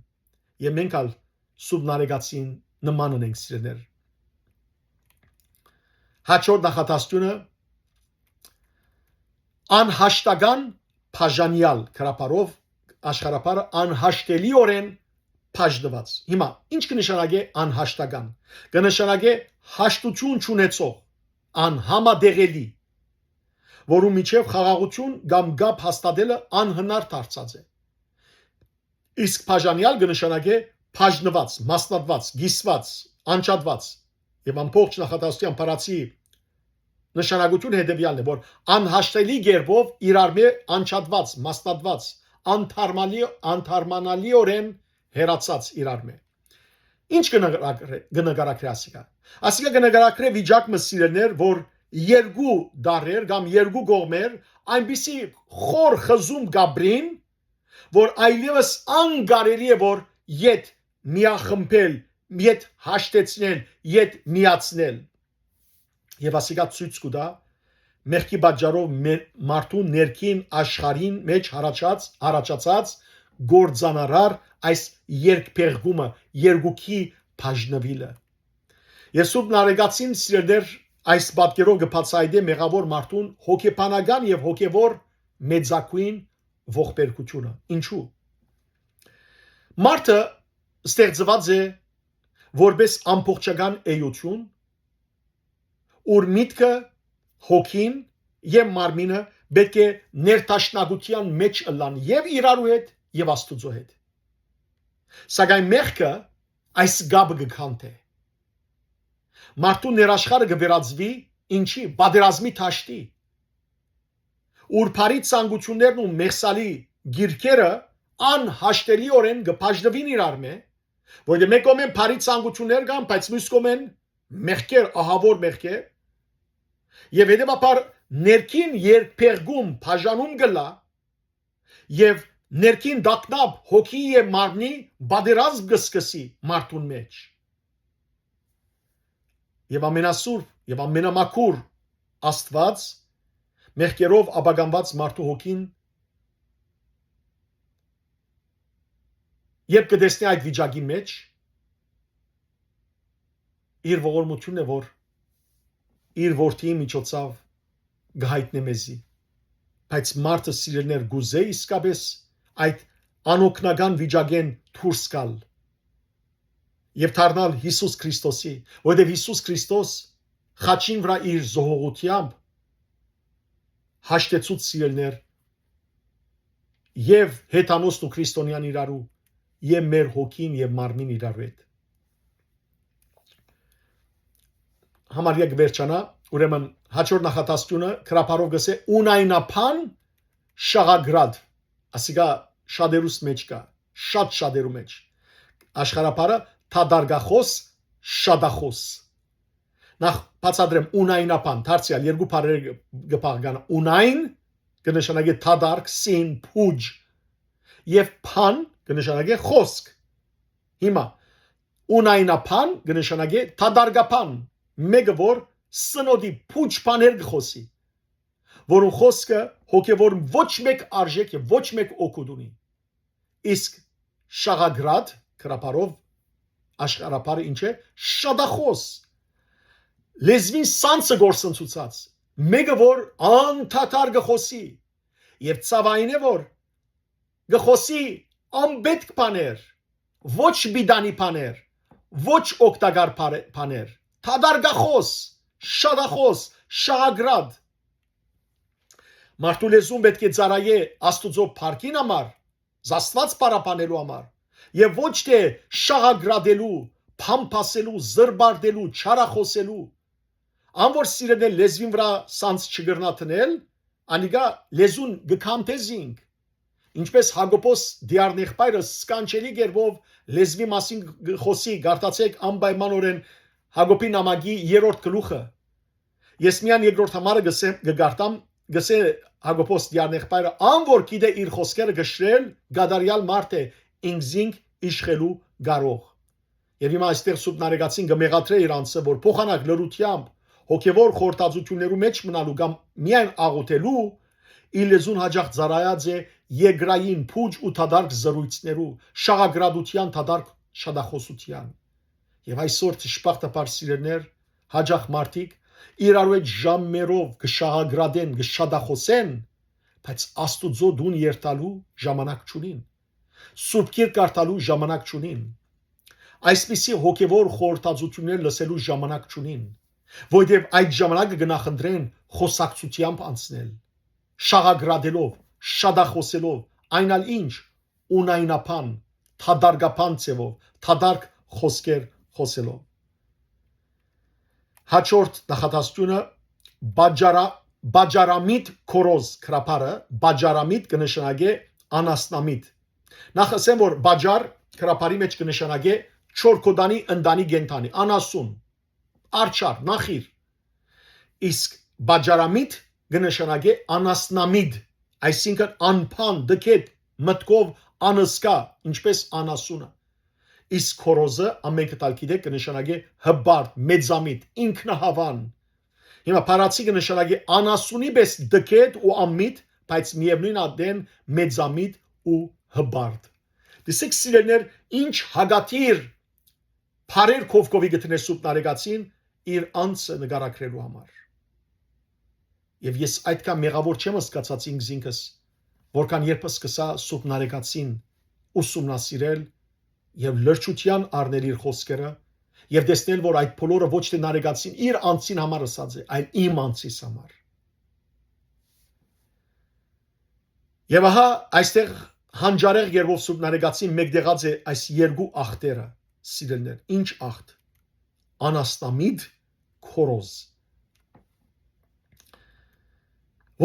Եւ մենք ալ Սուրբ Նարեկացին նմանն ենք, սիրելիներ։ Հաջորդ նախադասությունը անհաշտական բաժանեալ գրաբարով, աշխարհաբարը անհաշտելիօրէն բաժնուած։ Հիմա, ի՞նչ կը նշանակէ անհաշտական։ Կը նշանակէ հաշտութիւն չունեցող, անհամատեղելի, որու միջեւ խաղաղութիւն կամ կապ հաստատելը անհնար դարձած է։ Իսկ բաժանեալ կը նշանակէ բաժնուած, մասնատուած, կիսուած, անջատուած։ Եւ ամբողջ նախադասության փառացի նշանակությունը հետեւեալն է, որ անհաշտելի կերպով իրարմէ անջատուած, մասնատուած, անթարմալի-, անթարմանալիօրէն հեռացած իրարմէ։ Ի՞նչ կը նկարագրէ, կը նկարագրէ ասիկա։ Ասիկա կը նկարագրէ վիճակ մը, սիրելիներ, որ երկու դարեր կամ երկու կողմեր այնպիսի խոր խզում կ'ապրին, որ այլեւս անկարելի է, որ ետ միախմբել, ետ հաշտեցնել, ետ միացնել։ Եւ ասիկա ցոյց կու տայ մեղքի պատճառով մե-, մարդու ներքին աշխարհին մէջ հառաչած, առաջացած գործանարար այս երկփեղկումը, երկուքի բաժնուիլը։ Եւ Սուրբ Նարեկացին, սիրելիներ, այս պատկերով կը բացայայտէ մեղաւոր մարդուն հոգեբանական եւ հոգեւոր մեծագոյն ողբերգութիւնը։ Ինչու՞։ Մարդը ստեղծուած է որպէս ամբողջական էութիւն, ուր միտքը, հոգին եւ մարմինը պէտք է ներդաշնակութեան մէջ ըլլան եւ իրարու հետ, եւ Աստուծոյ հետ։ Սակայն մեղքը այս կապը կը քանթէ։ Մարդուն ներաշխարհը կը վերածուի ինչի՞, պատերազմի դաշտի, ուր բարի ցանկութիւններն ու մեղսալի գիրքերը անհաշտելիօրէն կը բաժնուին իրարմէ, որտեղ մէկ կողմէն բարի ցանկութիւններ կան, բայց միւս կողմէն մեղքեր, ահաւոր մեղքեր, եւ հետեւաբար ներքին երբեղկում, բաժանում կ'ըլլայ, եւ ներքին տագնապ, հոգի եւ մարմնի պատերազմ կը սկսի մարդուն մէջ։ Եւ ամենասուրբ եւ ամենամաքուր Աստուած մեղքերով ապականուած մարդու հոգին, երբ կը տեսնէ այդ վիճակի մէջ, իր ողորմութիւնն է, որ իր որդիի միջոցով կը յայտնէ մեզի։ Բայց մարդը, սիրելիներ, կ'ուզէ իսկապէս այդ անօգնական վիճակէն դուրս գալ եւ դառնալ Յիսուս Քրիստոսի, որովհետեւ Յիսուս Քրիստոս խաչին վրայ իր զոհողութեամբ հաշտեցուց, սիրելիներ, եւ հեթանոսն ու քրիստոնեան իրարու, եւ մեր հոգին եւ մարմին իրարու հետ։ Համարյա կը վերջանայ, ուրեմն հաջորդ նախադասությունը գրաբարով կ'ըսէ. «Ունայնաբան շաղագրատ», ասիկա շատերուս մէջ կայ, շատ շատերու մէջ։ Աշխարհաբարը՝ թատարգախոս, շատախոս։ Նախ բացատրեմ, ունայնաբան, դարձեալ երկու բառեր կը, կը բաղկան։ Ունայն կը նշանակէ թատարգ, սին, փուջ, եւ բան կը նշանակէ խօսք։ Հիմա, ունայնաբան կը նշանակէ թատարգաբան, մէկը որ սնոտի փուջ բաներ կը խօսի, որուն խօսքը հոգեւոր ոչ մէկ արժէք եւ ոչ մէկ օգուտ ունի։ Իսկ շաղագրատ, գրաբարով, աշխարհաբարը ինչ է, շատախոս, լեզուին սանձը գործընծուցած, մէկը որ անդադար կը խօսի, եւ ցաւային է, որ կը խօսի անպետք բաներ, ոչ պիտանի բաներ, ոչ օգտակար բարե-, բաներ, թատարգախոս, շատախոս, շաղագրատ։ Մարդու լեզուն պէտք է ծառայէ Աստուծոյ փառքին համար, Աստուած փառաբանելու համար, եւ ոչ թէ շաղագրատելու, փամփասելու, զրպարտելու, չարախօսելու։ Ան որ սիրելիներ լեզուին վրայ սանձ չկրնայ դնել, անիկա լեզուն կը քանթէ զինք։ Ինչպէս Յակոբոս դիարնեղբայրը սքանչելի կերպով լեզուի մասին կը խօսի, կարդացէք անպայմանօրէն Յակոբի նամակի երրորդ գլուխը։ Ես միայն երկրորդ համարը կ'ըսեմ, կը կարդամ, կ'ըսէ Յակոբոս դիարնեղբայրը. «Ան որ գիտէ իր խօսքերը կշռել, կատարեալ մարդ է, ինքզինք իշխելու կարող»։ Եւ հիմա այստեղ Սուրբ Նարեկացին կը մեղադրէ իր անձը, որ փոխանակ լրութեամբ հոգեվոր խորհրդածություններու մէջ մնալու կամ միայն աղօթելու, իր լեզուն յաճախ ծառայած է երկրային փուջ ու դատարկ զրոյցներու, շաղագրատութեան դատարկ շատախօսութեան։ Եւ այսօր, դժբախտաբար, սիրելիներ, յաճախ մարդիկ իրարու հետ ժամերով կը շաղագրատեն, կը շատախօսեն, բայց Աստուծոյ տուն երթալու ժամանակ չունին։ Սուրբ Գիրք կարդալու ժամանակ չունին։ Այսպիսի հոգեվոր խորհրդածություններ լսելու ժամանակ չունին, որովհետեւ այդ ժամանակը կը նախընտրեն խօսակցութեամբ անցնել, շաղագրատելով, շատախօսելով, այն ալ ինչ, ունայնաբան, թատարգաբան ձևով, թատարգ խօսքեր խօսելով։ Հաջորդ նախադասությունը՝ բաճարա-, բաճարամիտ քորոզ, գրաբարը, բաճարամիտ կը նշանակէ անասնամիտ։ Նախ ըսեմ, որ բաճար գրաբարի մէջ կը նշանակէ չորքոտանի ընտանի կենդանի, անասուն, արջառ, նախիր։ Իսկ բաճարամիտ կը նշանակէ անասնամիտ, այսինքն՝ անփան, դքետ, մտքով անզգա, ինչպէս անասունը։ Իսկ քորոզը, ամէնքդ ալ գիտէք, կը նշանակէ հպարտ, մեծամիտ, ինքնահաւան։ Հիմա փառացի կը նշանակէ անասունի պէս դքետ ու անմիտ, բայց միեւնոյն ատեն մեծամիտ ու հպարտ։ Տեսեք, սիրելիներ, ինչ հակադիր բառեր քովքովի գտնէ Սուրբ Նարեկացին իր անձը նկարագրելու համար։ Եւ ես այդքան մեղաւոր չեմ զգացած ինքզինքս, որքան երբ սկսա Սուրբ Նարեկացին ուսումնասիրել եւ լրջութեան առնել իր խօսքերը եւ տեսնել, որ այդ բոլորը ոչ թէ Նարեկացին իր անձին համար ըսած է, այլ իմ անձիս համար։ Եւ ահա այստեղ հանճարեղ երբով Սուրբ Նարեկացին մեկտեղած է այս երկու ախտերը, սիրելիներ։ Ինչ ախտ։ Անասնամիտ, քորոզ,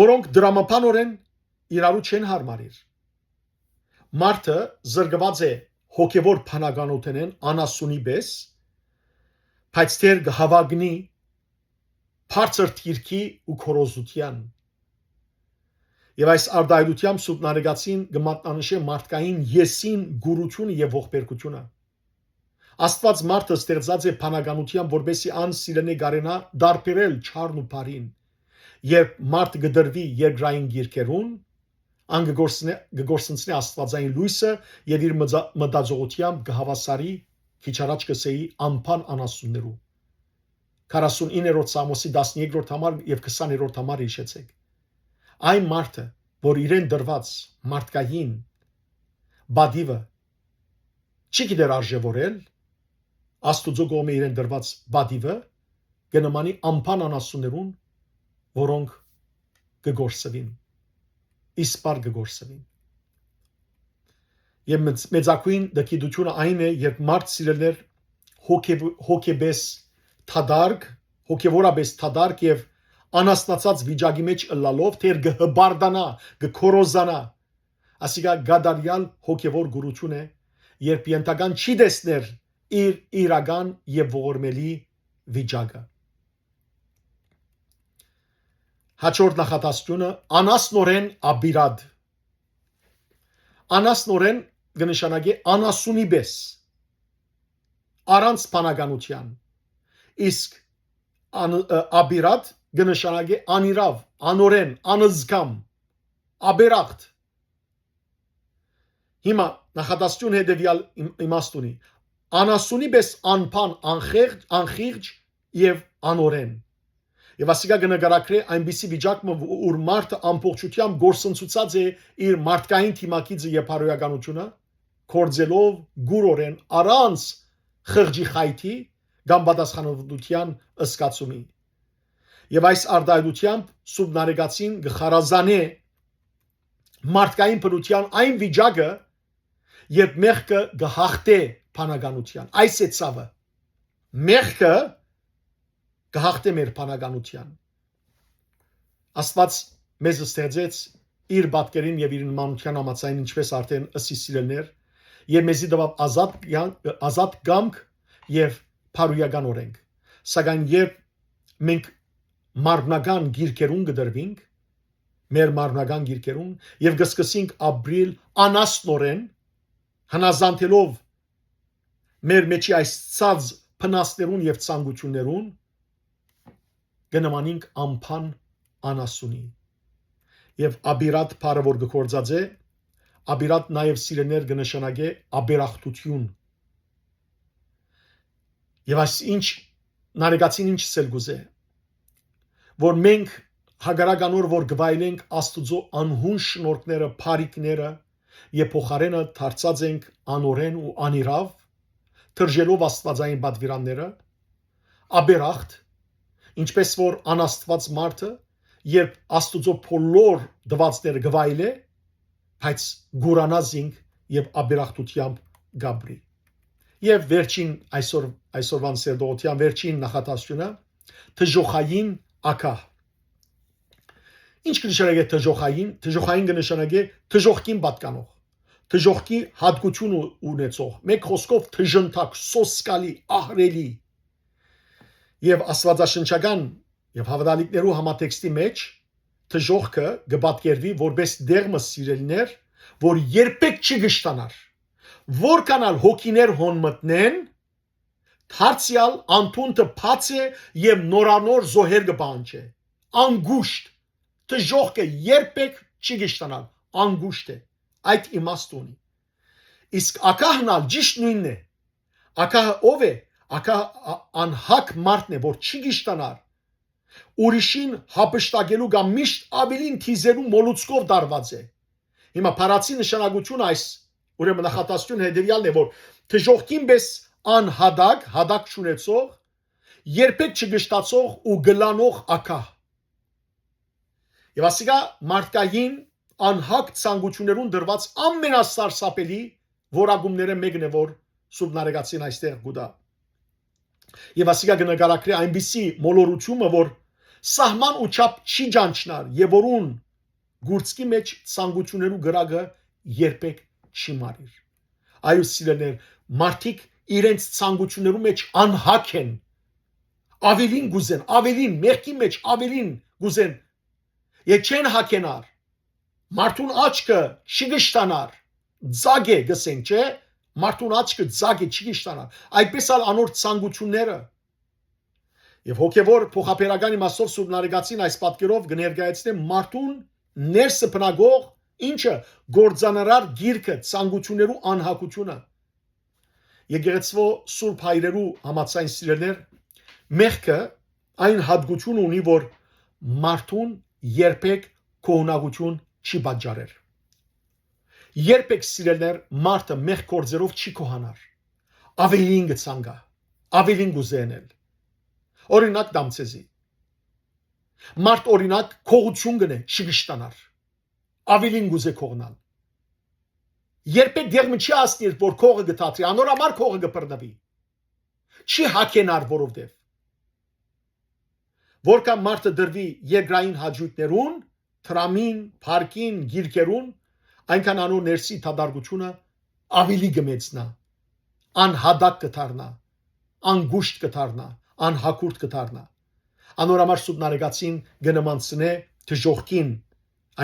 որոնք դրամաբանորեն իրարու չեն յարմարիր։ Մարդը զրկուած է հոգեվոր բանականութենէն անասունի պէս, բայց դեռ կը հաւագնի բարձր դիրքի ու քորոզութեան։ Եւ այս արտայայտութեամբ Սուրբ Նարեկացին կը մատնանշէ մարդկային եսին կուրությունը եւ ողբերգությունը։ Աստուած մարդը ստեղծած է բանականութեան, որպեսզի ան սիրենէ կարենայ տարբերել չարն ու բարին։ Երբ մարդ կը դրուի երկրային գիրքերուն, ան կը գործնէ, կը գործընծնէ աստուածային լոյսը եւ իր մտա-, մտածողութեամբ կը հաւասարի, քիչ առաջ կ'ըսէի, անփան անասուններու։ Քառասունիններորդ Սաղմոսի տասներկրորդ համար եւ քսաներորդ համար յիշեցէք։ Այն մարդը, որ իրեն տրուած մարդկային պատիւը չի գիտեր արժեւորել, Աստուծոյ կողմէ իրեն տրուած պատիւը կը նմանի անփան անասուններուն, որոնք կը կորսուին, իսպառ կը կորսուին։ Եւ մեծ-, մեծագոյն տգիտությունը այն է, երբ մարդ, սիրելիներ, հոգեւ-, հոգեպէս թադարկ, հոգեվորապէս թադարկ եւ անասնացած վիճակի մէջ ըլլալով, դեռ կը հպարտանայ, կը քորոզանայ, ասիկա կատարեալ հոգեվոր կուրություն է, երբ ենթական չի տեսներ իր իրական եւ ողորմելի վիճակը։ Հաջորդ նախադասությունը՝ անասնորեն աբիրատ։ Անասնորեն կը նշանակէ անասունի պէս, առանց բանականութեան, իսկ ան-, ը, աբիրատ կը նշանակէ անիրաւ, անօրէն, անզգամ, աբերախտ։ Հիմա նախադասությունը հետեւեալ իմ-, իմաստ ունի. անասունի պէս անփան, անխեղճ, անխիղճ եւ անօրէն։ Եւ ասիկա կը նկարագրէ այնպիսի վիճակ մը, ուր մարդը ամբողջութեամբ կորսնցուցած է իր մարդկային դիմագիծը եւ բարոյականությունը, կործելով կուրորեն, առանց խղճի խայթի կամ պատասխանատուութեան զգացումի։ Եւ այս արտայայտութեամբ Սուրբ Նարեկացին կը խարազանէ մարդկային բնութեան այն վիճակը, երբ մեղքը կը հաղթէ բանականութեան։ Այս է ցաւը։ Մեղքը կը հաղթէ մեր բանականութեան։ Աստուած մեզ ստեղծեց իր պատկերին եւ իր նմանութեան համաձայն, ինչպես արդեն ըսի, սիրելիներ, եւ մեզի տուաւ ազատ կեանք, ազատ կամք եւ բարոյական օրենք։ Սակայն երբ մենք մարմնական գիրքերուն կտրվինք, մեր մարմնական գիրքերուն, եւ կսկսենք ապրիլ անասնորեն, հնազանդելով մեր մեջի այս ցած փնասներուն եւ ցանկություններուն, կը նմանինք անփան անասունի։ Եւ աբիրատ բառը, որ կը գործածէ, աբիրատ նաեւ, սիրեներ, կը նշանակէ աբերախտություն։ Եւ այս ինչ, Նարեկացին ինչ սել կուզէ, որ մենք հակառակ անոր, որ կը վայելենք Աստուծոյ անհուն շնորհքները, բարիքները, եւ փոխարէնը դարձած ենք անօրէն ու անիրաւ, թռժելով աստուածային պատվիրանները, աբերախտ, ինչպես որ անաստված մարդը, երբ Աստուծոյ բոլոր տուածները կը վայելէ, բայց կուրանայ զինք եւ աբերախտութեամբ կապրի։ Եւ վերջին այսօր, այսօրվան սերտողութեան վերջին նախադասությունը՝ դժոխային ակահ։ Ինչ կը նշանակէ դժոխային։ Դժոխային կը նշանակէ դժոխքին պատկանող, դժոխքի հատկություն ու-, ունեցող, մէկ խօսքով դժնդակ, սոսկալի, ահռելի։ Եւ աստվածաշնչական եւ հաւատալիքներու համատեքստի մէջ դժոխքը կը պատկերուի որպես դեղմը, սիրելիներ, որ երբեք չի կշտանար, որքան ալ հոգիներ հոն մտնեն, դարձեալ անդունդը բաց է եւ նորանոր զոհեր կը պահանջէ։ Անգուշտ, դժոխքը երբեք չի կշտանալ, անգուշտ է, այդ իմաստը ունի։ Իսկ ակահն ալ ճիշդ նոյնն է։ Ակահը ո՞վ է։ ակա-, ա-, անհակ մարդն է, որ չի կշտանար, ուրիշին հափշտակելու կամ միշտ աւելին թիզերու մոլուցքով տարուած է։ Հիմա փառացի նշանակութիւն այս, ուրեմն նախատասութիւն հետեւեալն է, որ դժոխքին պէս անհատակ, հատակ չունեցող, երբեք չկշտացող ու կլանող ակահ։ Եւ ասիկա մարդկային անհակ ցանկութիւններուն դրուած ամենասարսափելի որակումներէն մէկն է, որ Սուրբ Նարեկացին այստեղ կու տայ։ Եւ ասիկա կը նկարագրէ այնպիսի մոլորութիւնը, որ սահման ու չափ չի ճանչնար եւ որուն գուրցքի մէջ ցանկութիւններու կրակը երբեք չի մարիր։ Այո, սիրելիներ, մարդիկ իրենց ցանկութիւններու մէջ անհակ են, աւելին կ'ուզեն, աւելին, մեղքի մէջ աւելին կ'ուզեն եւ չեն հագենար։ Մարդուն աչքը չի կշտանար, ձագ է, գսեն, չէ՞, մարդուն աչքը ձագ է, չի կշտանար։ Այդպես ալ անոր ցանկութիւնները։ Եւ հոգեւոր փոխաբերական իմաստով Սուրբ Նարեկացին այս պատկերով կը ներկայացնէ մարդուն ներսը բնակող, ինչը գործանարար գիրքը, ցանկութիւններու անհակութիւնը։ Եկեղեցւոյ սուրբ հայրերու համաձայն, սիրելիներ, մեղքը այն հատկութիւնը ունի, որ մարդուն երբեք գոհունակութիւն չի պատճառեր։ Երբեք, սիրելիներ, մարդը մեղք գործերով չի գոհանար, աւելին կը ցանկայ, աւելին կ'ուզէ ընել։ Օրինակ տամ ձեզի. մարդ, օրինակ, գողութիւն կ'ընէ, չի կշտանար, աւելին կ'ուզէ գողնալ։ Երբեք դեղ մը չի հասնիր, որ գողը կը դադրի, անոր համար գողը կը բռնուի։ Չի հագենար, որովհետեւ որքան մարդը դրուի երկրային հաճոյքներուն, դրամին, փառքին, գիրքերուն, այնքան անոր ներսի դատարկութիւնը աւելի կը մեծնայ, անհատակ կը դառնայ, անկուշտ կը դառնայ, անհագուրդ կը դառնայ։ Անոր համար Սուրբ Նարեկացին կը նմանցնէ դժոխքին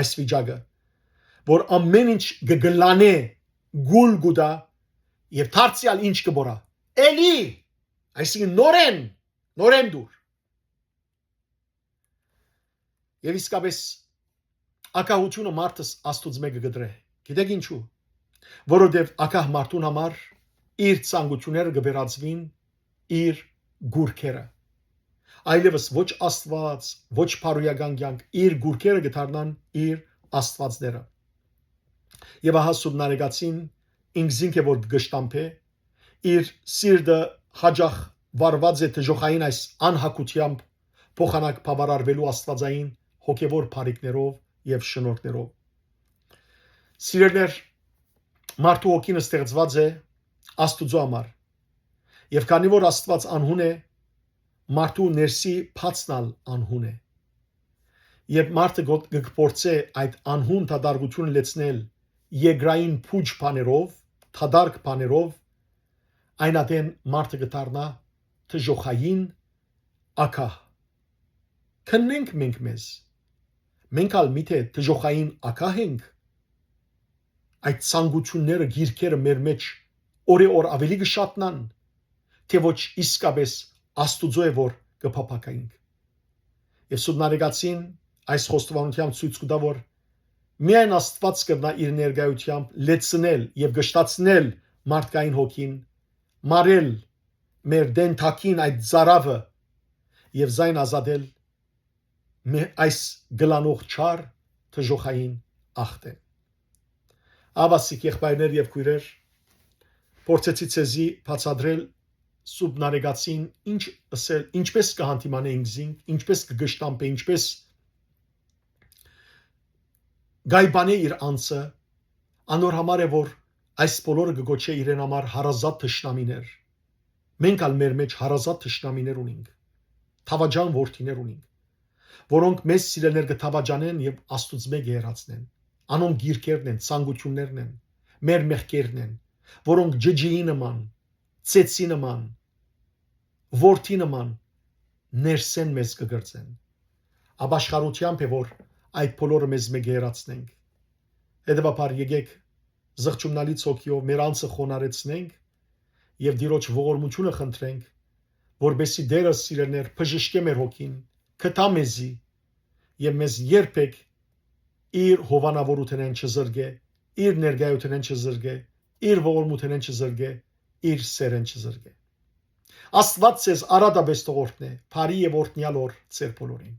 այս վիճակը, որ ամէն ինչ կը գլանէ, գուլ կու տայ եւ դարձեալ ինչ կը բոռայ։ Էլի, այսինքն նորէն, նորէն դուր։ Եւ իսկապէս ակահութիւնը մարդս Աստուծմէ կը կտրէ։ Գիտեք ինչու՞։ Որովհետեւ ակահ մարդուն համար իր ցանկութիւնները կը վերածուին իր գուրքերը։ Այլեւս ոչ Աստուած, ոչ բարոյական կեանք, իր գուրքերը կը դառնան իր աստուածները։ Եւ ահա Սուրբ Նարեկացին ինքզինք է որ կը շտամփէ, իր սիրտը յաճախ վարուած է դժոխային այս անհագութեամբ, փոխանակ բաւարարուելու Աստուածային հոգեւոր բարիքներով եւ շնորհներով։ Սիրելիներ, մարդու հոգին ստեղծուած է Աստուծոյ համար։ Եւ քանի որ Աստուած անհուն է, մարդու ներսի բացն ալ անհուն է։ Երբ մարդը գոտ-, կը փորձէ այդ անհուն դատարկութիւնը լեցնել երկրային փուչ բաներով, դատարկ բաներով, այն ատեն մարդը կը դառնայ դժոխային ակահ։ Քննենք մենք մեզ. մենք ալ միթե դժոխային ակահ ենք։ Այդ ցանկութիւնները, գիրքերը մեր մեջ օրէ օր աւելի կը շատնան, թէ ոչ իսկապէս Աստուծոյ է որ կը փափաքայինք։ Եւ Սուրբ Նարեկացին այս խոստովանութեամբ ցոյց կու տայ, որ միայն Աստուած կրնայ իր ներկայութեամբ լեցնել եւ կշտացնել մարդկային հոգին, մարել մեր դենթակին այդ ծարաւը եւ զայն ազատել մե-, այս գլանող չար դժոխային ախտէն։ Աբասիկ եղբայրներ եւ քոյրեր, փորձեցի ցեզի բացատրել Սուրբ Նարեկացին ինչ ըսել, ինչպես կը հանդիմանէ ինքզինք, ինչպես կը գշտամբէ, ինչպես կայբանէ իր անձը, անոր համար է, որ այս բոլորը կը գոչէ իրեն համար հարազատ թշնամիներ։ Մենք ալ մեր մեջ հարազատ թշնամիներ ունինք, դավաճան որդիներ ունինք, որոնք մեզ սիրելներ կը դավաճանեն եւ Աստուծմէ կը հեռացնեն։ Անոնք գիրքերն են, ցանկութիւններն են, մեր մեղքերն են, որոնք ջջիի նման, ծեծի նման, որդի նման ներսէն մեզ կը կրծեն։ Ապաշխարութեամբ է, որ այդ բոլորը մեզմէ կը հեռացնենք։ Հետեւաբար եկեք զղջումնալից հոգիով մեր անձը խոնարհեցնենք եւ Տիրոջ ողորմութիւնը խնդրենք, որպեսզի Տերը, սիրելներ, բժշկէ մեր հոգին, գթայ մեզի եւ մեզ երբեք իր հովանաւորութենէն չզրկէ, իր ներկայութենէն չզրկէ, իր ողորմութենէն չզրկէ, իր սէրէն չզրկէ։ Աստուած ձեզ առատապէս թող օրհնէ, բարի եւ օրհնեալ օր ձեր բոլորին։